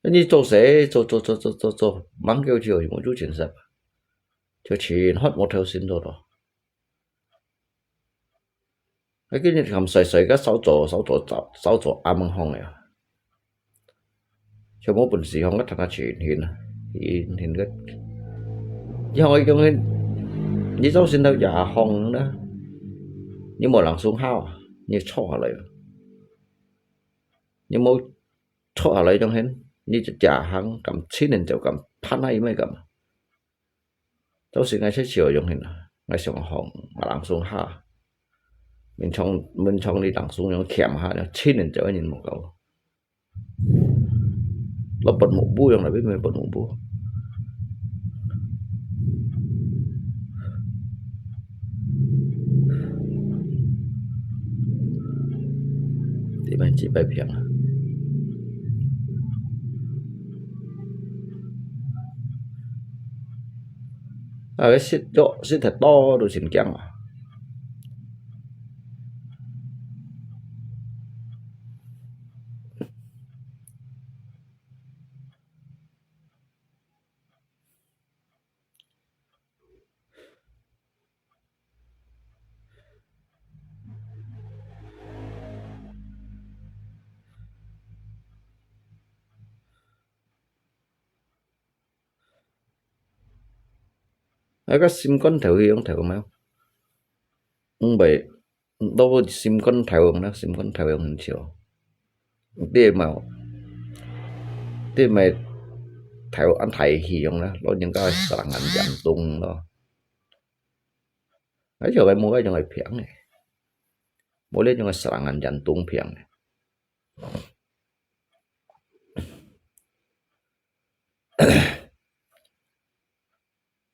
Nhi做事，做，做，做，做，做，做，吂叫就無做真實。就全學無頭先做咯。啊，今日含細細个少做，少做，少，少做阿蒙行个啊。全部本事行个，同佢全現啊，現，現个。以後我講你，你做先頭也行啦，你無人送好啊，你坐下來啊。 你無坐下來種絚，你就食行，敢親人就敢，盼下伊咩敢。到時𠊎出去用絚啊，𠊎想講，𠊎人送下，明朝，明朝你人送用欠下，親人就一人無夠。落拔木布用來，變咩拔木布。 地板幾百平啊。啊，佢食咗，食忒多都真驚啊。 該个心肝頭去用頭嘛，毋會，到心肝頭用啦，心肝頭用很少。對嘛？對，買頭恁大氣樣啦，老人家serangan jantung咯。哎，就係無該種个病个，無這種个serangan jantung病个。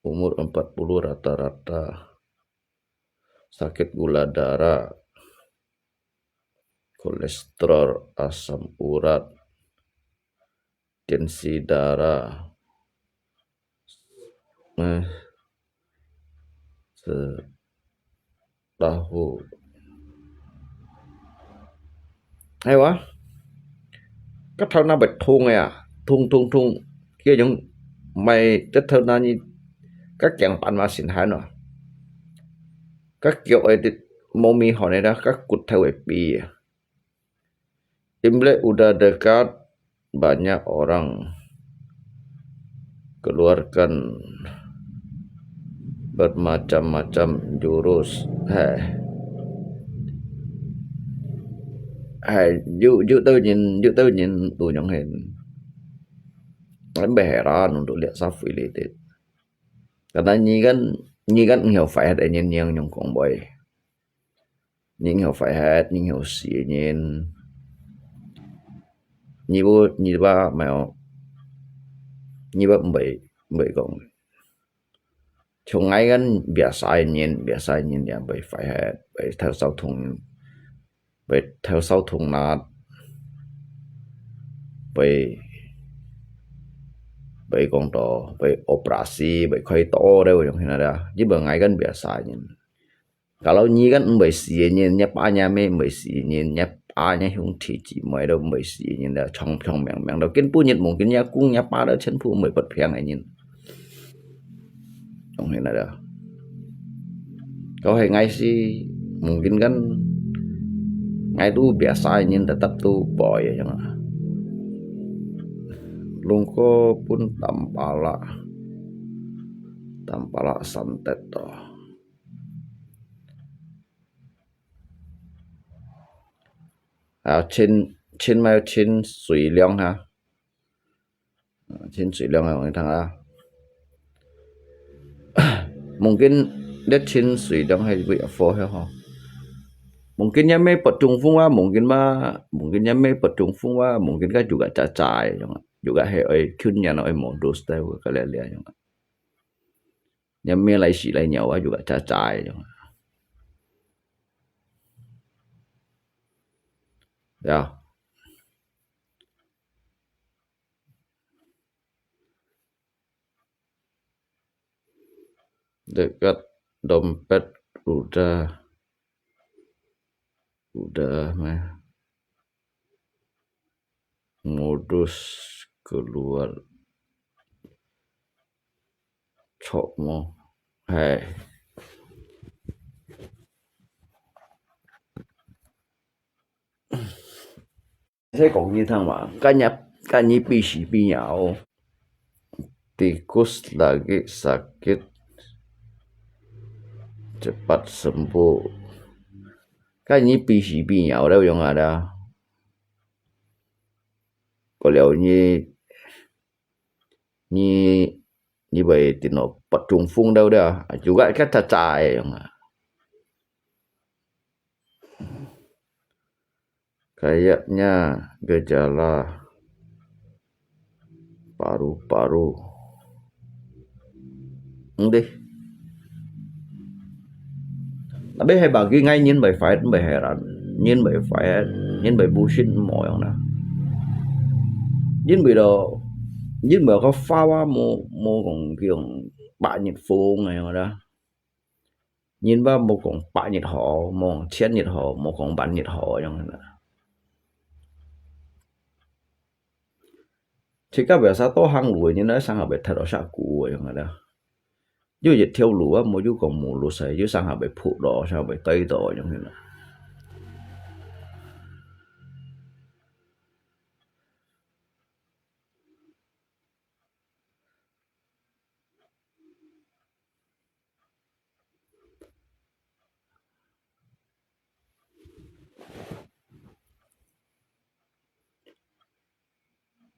Umur empat puluh rata-rata, sakit gula darah, kolesterol, asam urat, tensi darah, eh, se-, tahu. Hay wa, 个頭那會痛个啊，痛痛痛，該種買个頭那你，个頸板嘛先寒哦，个腳會無米寒个啦，个骨頭會痺啊。Imlek udah dekat, banyak orang keluarkan bermacam-macam jurus. Hai. Hai, yu, yu tau nyin, yu tau nyin tu nyong hen. Ai, mbe heran untuk lihat safi litit. Karena nyi kan, nyi kan ngiau fai hat nyin nyong nyong kong boy. Nyi ngiau fai hat, nyi ngiau si nyin. Nyi bu, nyi ba mèo, nyi ba mbe, mbe kong. Chong ngai kan biasa nyin, biasa nyin ya mbe fai hat, mbe thau sau thung, mbe thau sau thung nat, mbe, mbe kong to, mbe operasi, mbe khai to, deu yong hina da. Nyi ba ngai kan biasa nyin. Kalau nyi kan mbe si nyin, nya pa nya me mbe si nyin, nya pa nya hiung thi chi mwe do mbe si nyin da, chong chong meng meng do. Kin pu nyit mungkin nya kung nya pa do chen pu mbe pot phiang nyin. Yong hina da. Kau hai ngai si, mungkin kan ngai tu biasa nyin tetap tu boy ya, yong. Lungko pun tampala, tampala santet to. 啊，清，清嘛有清水涼哈。啊，清水涼啊，我聽啊。Mungkin這清水涼係為阿佛个吼。Mungkin也咩不中風啊，mungkin嘛，mungkin也咩不中風啊，mungkin kan juga cacai，juga係愛訓練愛modus，但係个了了樣。 Nya me lai si lai nyau a juga cacai. Ya. Dekat dompet udah, udah meh. Modus keluar. Chok mo. Hai. Saya kong ni thang ma, kanya, kanya bisi binyao. Tikus lagi sakit, cepat sembuh. Kanya bisi binyao dah yang ada. Kalau ni, ni, ni bai tino patung fung dah dah, juga kata cai yang. Kayaknya gejala paru-paru. Ndeh. Tapi hai bagi ngai nyin bai fight, bai heran. Nyin bai fight, nyin bai bullshit mo yang na. Nyin bai do, nyin bai ko fa wa mo, mo kong kiong ba nyit fung yang da. Nyin ba mo kong ba nyit ho, mo kong chien nyit ho, mo kong ban nyit ho yang na. Chika biasa to hang lu nyin na sang ha bai that do sa ku yang da. Yu yit thiau lu a, mo yu kong mo lu sai, yu sang ha bai phu do, sang ha bai tai do yang na.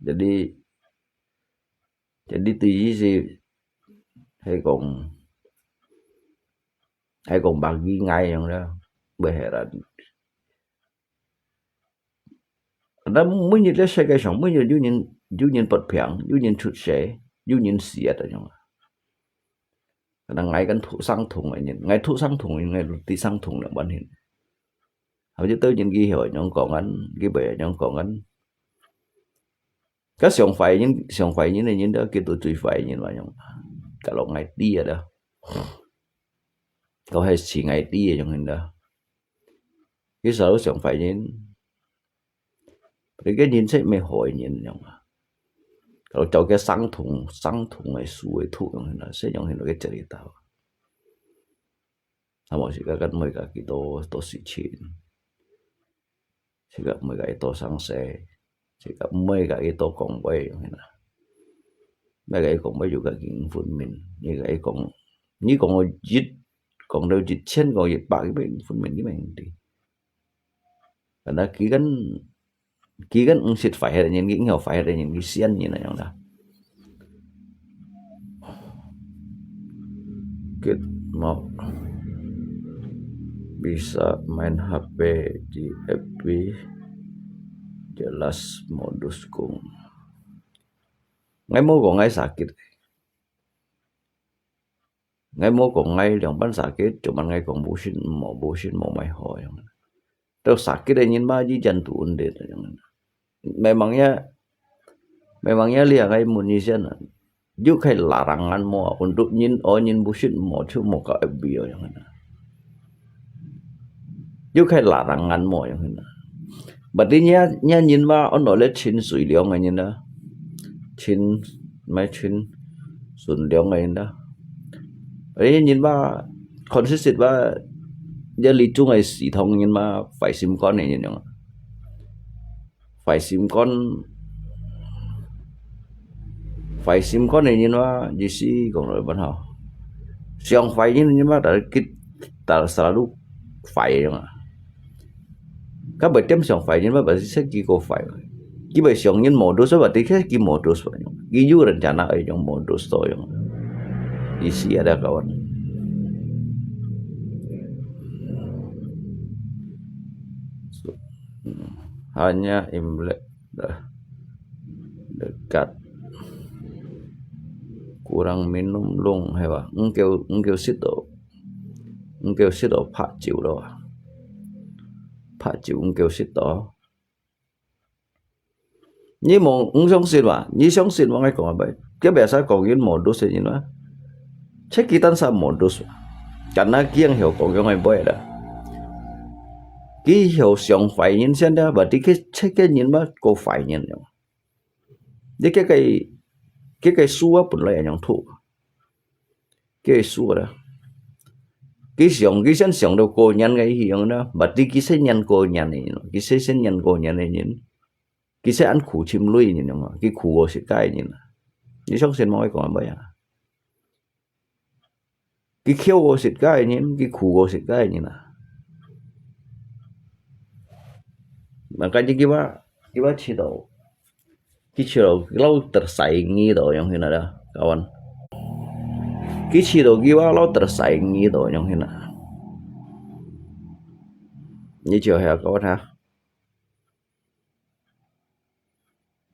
Jadi, Jadi tu意思係講，係講bagi𠊎樣啦，會係啦。但每日在世界上，每日有人，有人發病，有人出世，有人死啊，這樣。Karena𠊎kan thuk生痛个人，𠊎thuk生痛个人，𠊎都知生痛了，完全。Habis tu人佢曉樣講啊，佢會樣講啊。該上壞人，上壞人个人都，佢都最壞人嘛樣。Kalau𠊎知啊啦，佢係似𠊎知个樣人啦。佢selalu上壞人，你个人生毋係好个人樣啊。Kalau照个生痛，生痛个事个痛樣啦，係樣个cerita。那麼自家kan毋會甲佢多，多事情，自家毋會甲佢多生事，自家毋會甲佢多講話樣啦。毋甲佢講話又甲佢分明，你甲佢講，你講到一，講到一千，講一百，佢毋分明，佢毋知。Karena佢kan，佢kan毋識壞个人，佢毋曉壞个人，佢善人那樣啦。Good，mau bisa main H P di F B, jelas modus kung.𠊎無講𠊎sakit。 𠊎無講𠊎兩半sakit，cuman𠊎講無信無，無信無麼好樣。到sakit个人嘛，一樣都穩定樣。Memangnya，memangnya你啊，𠊎問一下啊，有可以larang無？Untuk人，哦，人無信無，就無搞F B哦樣。有可以larang無樣。Berarti nya，nya人嘛，安到咧真善良个人啊，真，毋係真善良个人啊。Berarti人嘛，consist嘛，這裡種个系統人嘛，壞心肝个人樣。壞心肝，壞心肝个人嘛，意思講來本吼，上壞人个人嘛，但係佢，但係selalu壞个嘛。佢會點上壞人嘛，berarti佢過壞。佢會上人modus，berarti佢modus。佢有人家那愛用modus多用。意思啊，大家kawan。Hanya Imlek dah dekat. Kurang minum lung，係吧？毋夠，毋夠食到，毋夠食到白酒咯。白酒毋夠食到。你無，毋相信嘛？你相信嘛？𠊎講啊，佢biasa講人modus个人嘛。Cek佢單儕modus，karena佢曉講樣个話啦。佢曉上壞人先啦，berarti佢cek个人嘛，過壞人了。你這个，這个事啊，本來係樣土。 佢个事啦。佢想，佢先想到過年个樣啦，berarti佢先念過年个人，佢先，先念過年个人，佢先恁苦尋鐳个人樣啊，佢苦過食个人啊。你相信無？𠊎講个話啊。佢枵過食个人，佢苦過食个人啊。Makanya佢話，佢話試到 佢試到佢老得晒耳朵樣形啊，kawan。佢試到佢話老得晒耳朵樣形啊。你就係kawan哈。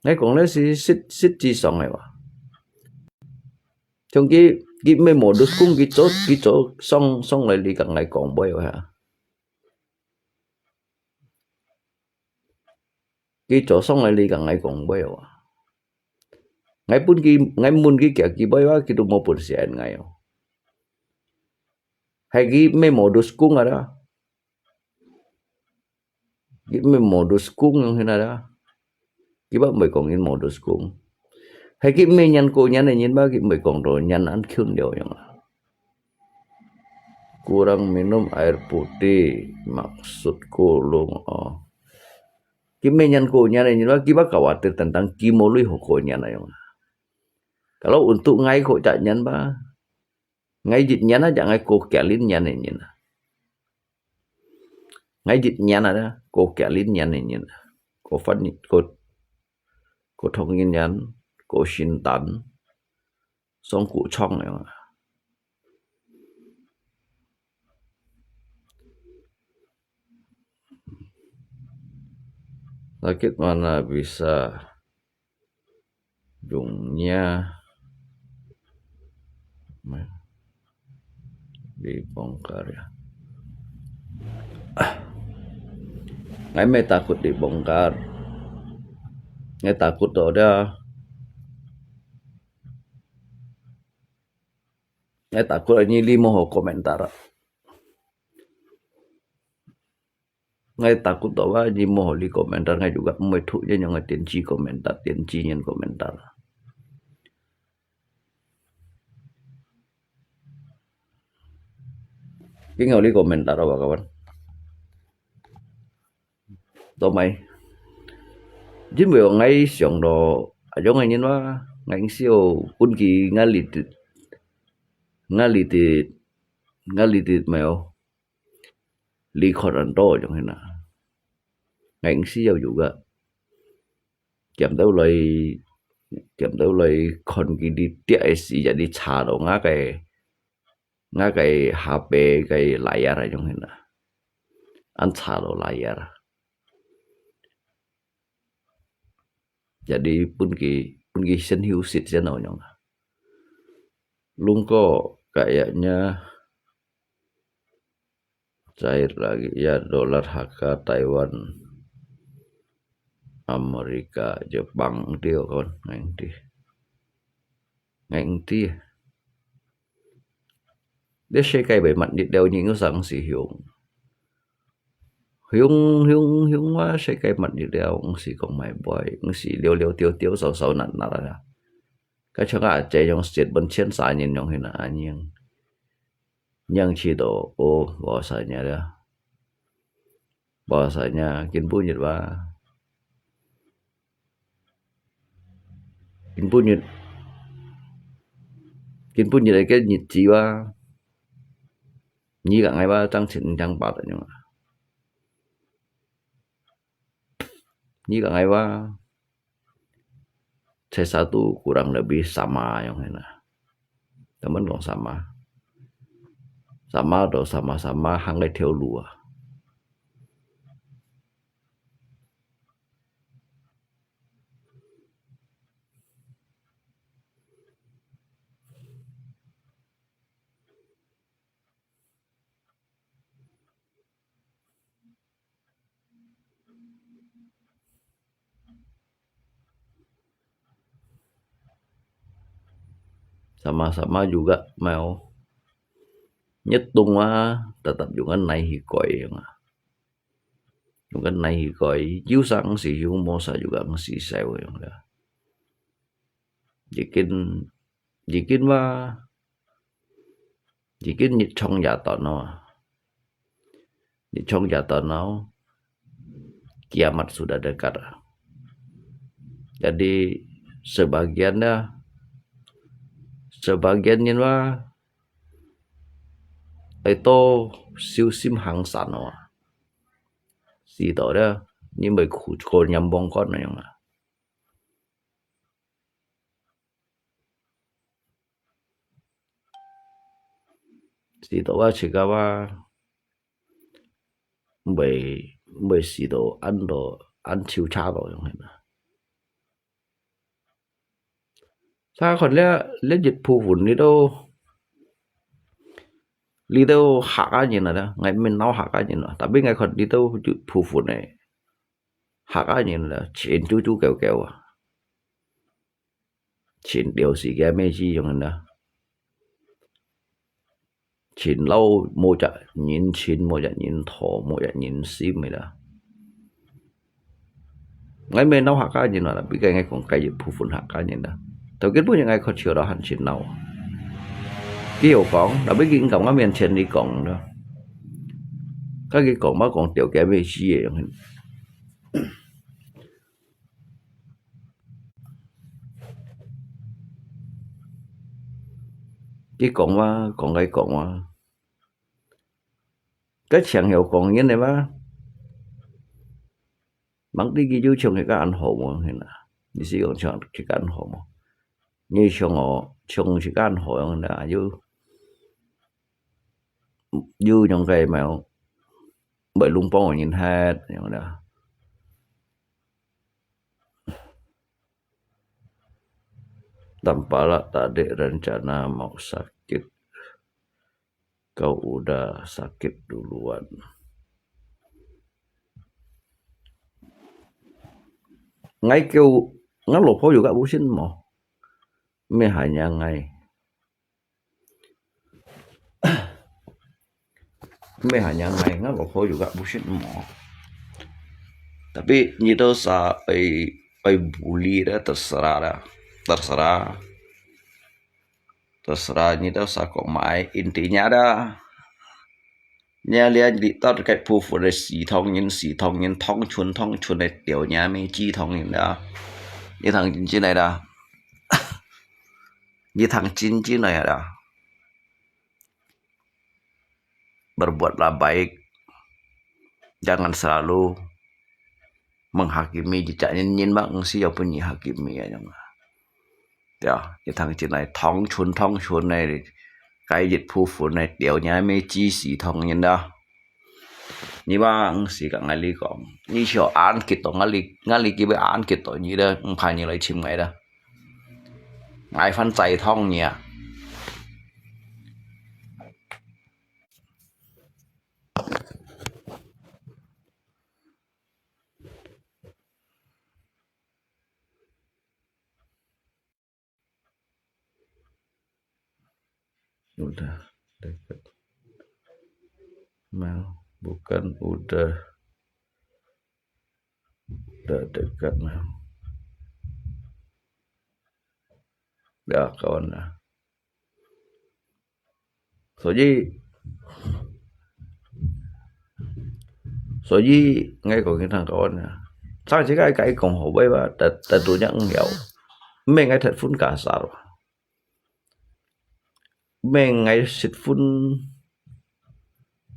𠊎講个係實，實際上个話。像佢，佢毋係modus kung，佢做，佢做上，上來你同𠊎講話啊。 佢做上來你同𠊎講話啊。𠊎分佢，𠊎問佢幾下句話，佢都無分時間𠊎哦。係佢毋係modus kung啊啦。佢毋係modus kung樣形啊啦。佢毋會講佢modus kung。係佢毋係念過年个人嘛，佢毋會講到年恁近了樣啊。 Kurang minum air putih, maksudku lung哦。佢毋係念過年个人嘛，佢毋會khawatir tentang佢無鐳好過年啊樣。Kalau untuk𠊎過隻年嘛，𠊎一年啊，就𠊎過幾輪年个人啊。𠊎一年啊，過幾輪年个人啊，過番，過，過同一年，過聖誕，上古创个嘛。Sakit mana bisa dunia dibongkar ya. Ngai mai takut dibongkar. Ngai takut to dia. Ngai takut ni li mo ho komentar. Ngai takut to ba ni mo ho li komentar, ngai juga mai thu ni nyong ngai tienci komentar, tienci nyen komentar. King ho li komentar ba kawan. Tomai. Jin wei ngai siang lo, ayong ngai nyen wa, ngai siu pun ki ngai li tit, ngai li tit, ngai li tit mai o. Li khot an to ayong hina. Ngai siu juga. Kiam tau lai, kiam tau lai khon ki li tiak e si jadi cha lo nga kai, nga kai H P kai layar ayong hina. An cha lo layar. Jadi pun ki, pun ki sen hiu sit sen lo ayong. Lungko kayaknya cair lagi ya dolar Hakka Taiwan Amerika Jepang ti kon ngai ti. Ngai ti. Di 世界 bai mat ni deu ni ngu sang si hiung. Hiung hiung hiung wa 世界 mat ni deu ngu si kong mai boi ngu si liu liu tiu tiu sau sau nat nat la. Ka chang a che yong siet bon chien sa nyen yong hina anyeng. Nyang chi do o wa sa nya la. Bahasanya, kin punyit wa. Kin punyit. Kin punyit ai ke nyit chi wa. Ni ka ngai wa tang chin tang pa ta nyong. Ni ka ngai wa. Saya satu kurang lebih sama yang hena. Teman kong sama. Sama do sama-sama hang lai theo lu ah. Sama-sama juga mau. Nyetung ah, tetap juga nai hikoi yang ah. Juga nai hikoi, jiu sang si hiu mo sa juga si sai yang lah. Jikin, jikin wa, jikin nyit chong ya tau no. Nyit chong ya tau no. Kiamat sudah dekat. Jadi sebagian dah, sebagian nyen wa, ai to siu sim hang san wa. Si to dah, ni mai khu ko nyam bong kon na yang ah. Si to wa chi ka wa, mai, mai si to an to, an chiu cha to yang hena. Sa kon le, le jit phu fun ni to, li to hak a nyen na, ngai min nau hak a nyen na, tapi ngai kon li to jit phu fun ne. Hak a nyen na, chin chu chu kêu kêu ah. Chin liu si ke mei chi yang na. Chin lau mo ja nyen chin, mo ja nyen tho, mo ja nyen sim mei la. Ngai mei nau hak a nyen na, tapi kai ngai kong kai jit phu fun hak a nyen na. Tau kin pu nyen ngai kon chiu lau han chin nau. Ki yo kong, tapi kin kam ngai mien chen li kong na. Ka ki kong ma kong tiau ke mei chi ye yang. Ki kong wa, kong kai kong wa. Ka chiang hiu kong nyen ne wa. Mang ti ki ju chiang ke ka an ho mo hena. Ni si kong chiang ke ka an ho mo. 你像哦，像一間好樣啦，又，又樣个無，會弄幫人歇，樣啦。Tampalak tadi rencana mau sakit. Kau udah sakit duluan. Ngai kêu, ngai 老婆有个不信么？Meh hanya ngai. Meh hanya ngai, ngai 老婆有个不信么？Tapi nyi tu sa ai, ai bully dah, terserah dah. Terserah. Terserah nyi tu sa kong mai, intinya dah. Nyi lian di tot kai pu fu le si thong yin, si thong yin, thong chun, thong chun le tiao nya me ji thong yin dah. Nyi thang jin jin ai dah. Nyi thang jin jin ai dah. Berbuatlah baik. Jangan selalu menghakimi, jijak nyin nyin bak ngsi ya pun nyi hakimi ya nyong. Ya, nyi thang jin ai thong chun thong chun ai, kai yit pu fu ai tiao nya me ji si thong yin dah. Nyi bak ngsi ka ngai li kong. Nyi sio an kit to ngai li, ngai li ki be an kit to nyi dah, ngpa nyi lai chim ngai dah. Ngai fan zai thong nyi a. Udah dekat. Mau, bukan udah. Udah dekat, mau. Ya, kawan lah. 所以，所以，ngai kong kien thang kawan ya. Thang jin ngai kai kong hau bai ba, ta, ta tu nyang yau. Meh ngai that phun kasar. Meh ngai sit phun,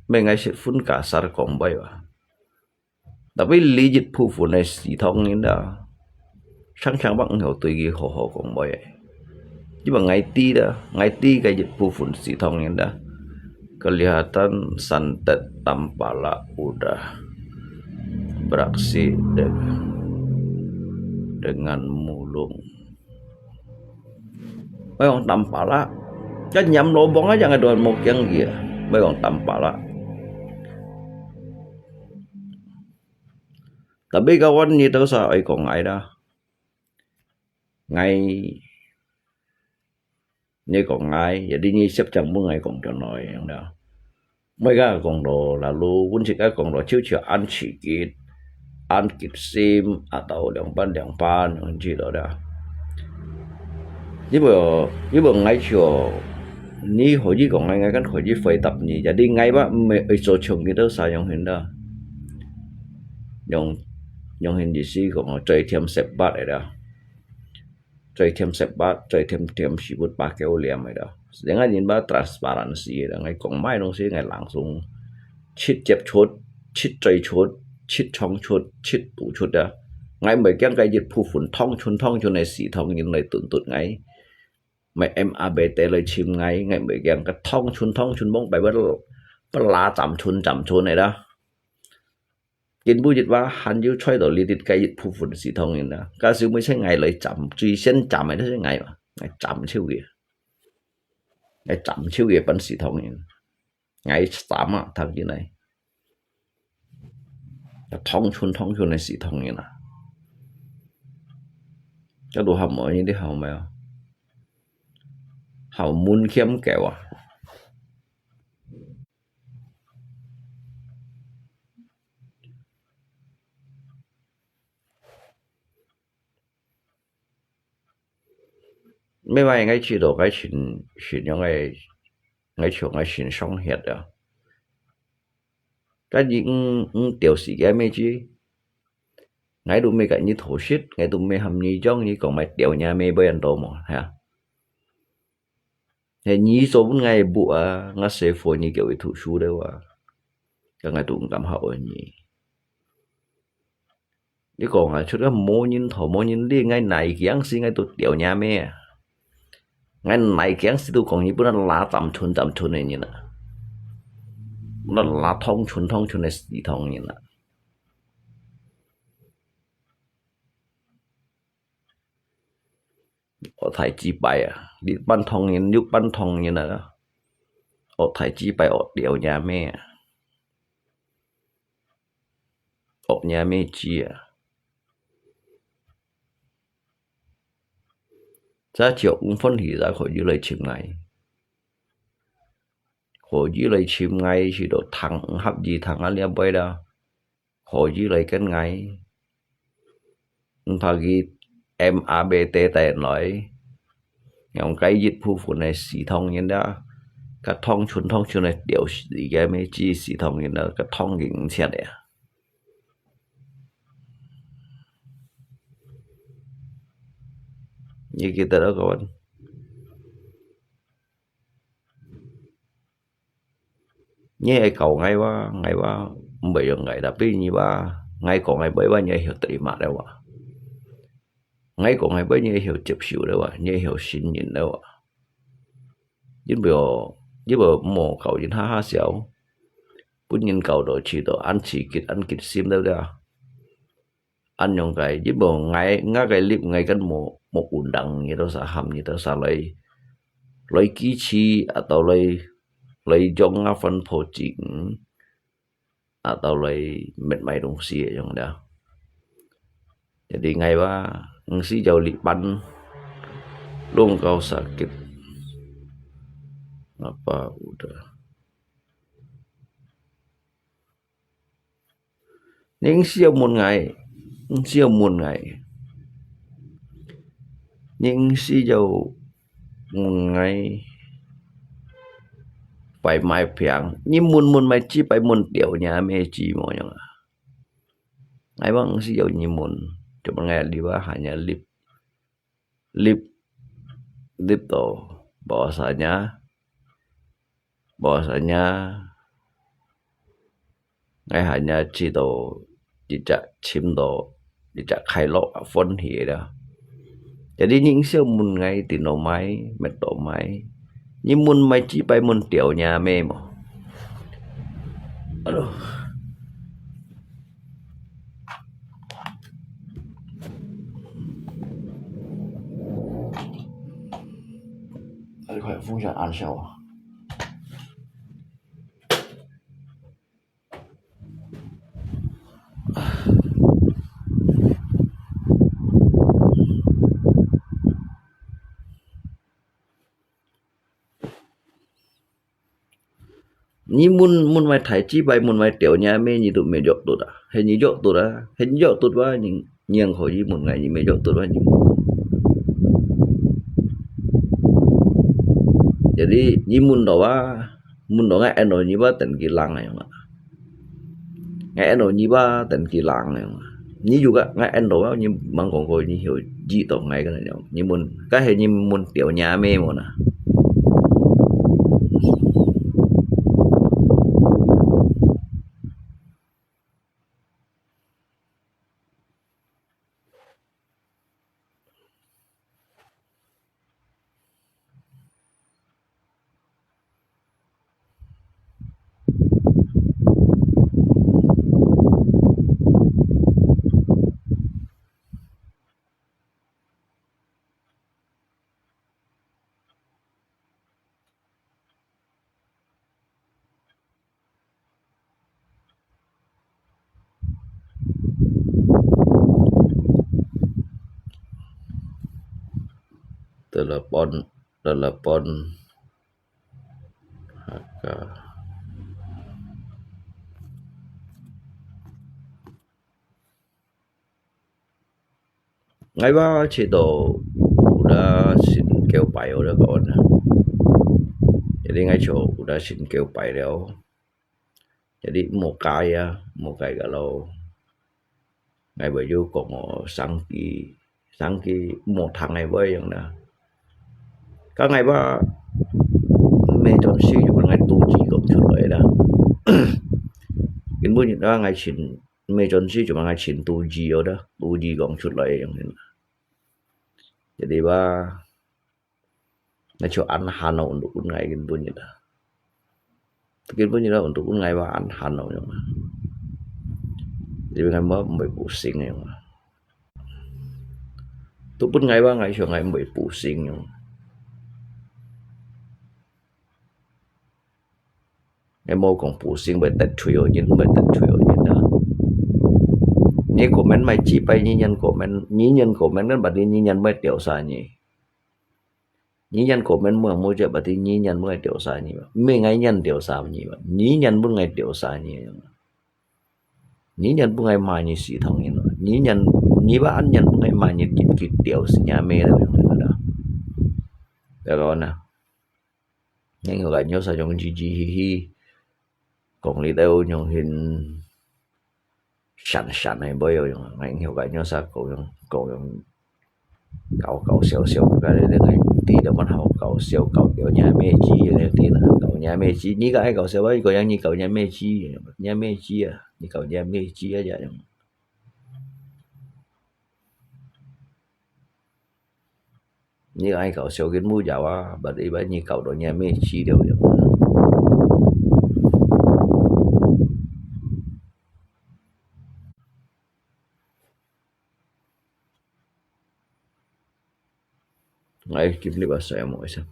meh ngai sit phun kasar kong bai ba. Tapi li yit pu fu ai si thong yin dah. Chang chang bak ngau tui ki ho ho kong bai. Ji bak ngai ti dah, ngai ti kai yit pu fu si thong yin dah. Kelihatan santet Tampalak udah beraksi de-, dengan mulung. Bai kong Tampalak. Kan nyam lobong aja ngai tuan mo kiang kia. Bai kong Tampalak. Tapi kawan nyi tu sa ai kong ngai dah. Ngai, nyi kong ngai, jadi nyi siap chang pun ngai kong cho noi yang dah. Mei ka kong lo, lalu pun si ka kong lo, chiu chiu an chi kit, an kit sim, atau liang pan liang pan, yang chi lo dah. Ni bo, ni bo ngai chiu, ni ho yi kong ngai ngai kan ho yi fai tap ni, jadi ngai ba mei ai so chung ki tu sa yang hin dah. Yang, yang hin di si kong, cai thiam sep bat ai dah. Cai thiam sep bat, cai thiam thiam siput pa kêu liam ai dah. Sedangkan yin ba transparansi ai dah, ngai kong mai dong si ngai langsung. Chit jep chut, chit cai chut, chit chong chut, chit tu chut dah. Ngai mei kiang kai yit pu fun thong chun thong chun ai si thong yin lai tun tut ngai. Mei em a be te lai chim ngai, ngai mei kiang ka thong chun thong chun mong bai ba lo. Ba la cham chun cham chun ai dah. Kin bu yit ba han yu choi to li dit kai yit pu fun si thong yin dah. Ka siu mei se ngai lai cham, chui sien cham ai dah se ngai ba. Ngai cham chiu ye. Ngai cham chiu ye pan si thong yin. Ngai cham a thang yin ai. Ka thong chun thong chun ai si thong yin a. Ka du ham mo yin di hau mei a. Hau mun kiam kêu a. Mei mai ngai chi to ngai chin, chin yong ngai, ngai chiu ngai chin song hiet a. Ka yi ng, ng tiao si kia mei chi. Ngai du mei ka ni tho sit, ngai du mei ham ni jong ni kong mai tiao nya mei bai an to mo, ha. He ni so pun ngai bu a, nga se fo ni kêu i thu su de wa. Ka ngai du ngam ha o ni. Ni kong a, chut ka mo yin tho, mo yin li ngai nai kiang si ngai du tiao nya mei a. 𠊎哪驚死都講日本人拉站村站村个人啊，那拉通村通村个死唐人啊。學大雞拜啊，日本唐人，日本唐人啊，學大雞拜，學掉若咩啊，學若咩雞啊。 這就毋歡喜啦，可以來尋𠊎。可以來尋𠊎，去到談合意談啊了尾啦，可以來跟𠊎。毋怕佢M R B地帶來，用該一部分个死唐人啦，甲唐村唐村个掉死个咩，只死唐人啦，甲唐人切个啊。 你記得了，各位？你愛教𠊎話，𠊎話毋會用𠊎，tapi你話，𠊎講𠊎會話，你愛曉得禮貌了哇。𠊎講𠊎會，你愛曉接受了哇，你愛曉信任了哇。 因為哦，因為莫教人哈哈笑，分人教到試到恁刺激、恁激心，對不對啊？恁樣个，因為𠊎，𠊎个live𠊎根本無，無undang你兜儕喊你兜儕來，來支持，atau來，來用啊分破錢。 啊，到來滅賣東西个樣了。Jadi ngai ba，毋使有禮品，攏夠sakit。Apa udah？你毋使有問𠊎，毋使有問𠊎。 你毋使有問𠊎拜麼病，你問問麼，只拜問掉若咩，知無樣啊？𠊎嘛毋使有你問，就問𠊎live啊，hanya live，live，live到bahwasanya，bahwasanya，𠊎hanya知道一隻尋到一隻快樂啊，歡喜个啦。Jadi你毋使問𠊎跌到麼，搣到麼，你問麼，只拜問掉若咩無？Aduh。 哎，快風扇按下啊！ 你問，問麼大，只拜問麼掉若咩，你都無約到啊？係你約到啊？係你約到啊？你，你還可以問𠊎，你無約到啊？你問。Jadi你問到啊，問到𠊎，恁樣你吧，等佢冷个嘛。 𠊎恁樣你吧，等佢冷个。你如果𠊎恁樣啊，你吂講過你曉知道𠊎个恁樣。你問，該係你問掉若咩無啊？ Telepon, telepon. Haka. Ngai ba check到udah singkeu pai udah kawan. Jadi ngai cho udah singkeu pai liao. Jadi mokai ya, mokai kalau ngai ba yu kong o sangki, sangki mo thang ngai ba yang na. Ka ngai ba me chon si yu ngai tu ji kong chun lai da. Kin bu ni da ngai chin 咩轉世就問𠊎尋杜兒哦，杜兒講出來个樣形。Jadi ba，那就恁閒咯，untuk分𠊎根本就啦。根本就啦，untuk分𠊎話恁閒咯，樣啊。因為𠊎無，毋會pusing个樣啊。都分𠊎話，𠊎想𠊎毋會pusing樣。 𠊎無講pusing會得罪人，毋會得罪人啊。你comment莫幾擺，你人comment，你人comment，該berarti你人會調查你。你人comment無，無就berarti你人會調查你嘛。毋係𠊎人調查你嘛，你人分𠊎調查你。你人分𠊎罵你死唐人嘛。你人，你話恁人分𠊎罵你，佢，佢調死你咩啦，樣啦。對無啦？ 你學个若啥樣嘻嘻嘻嘻，講你兜樣很閃閃个，無有用啊。你學个若啥講樣，講樣搞搞笑笑，該你，你，你，你都蠻好搞笑，搞掉若咩雞，你，你，搞若咩雞，你个愛搞笑，我講你搞若咩雞，若咩雞啊，你搞若咩雞啊，這樣。 你愛搞笑，根本無效啊，berarti你搞到若咩資料樣。哎，今日啊，啥無意思。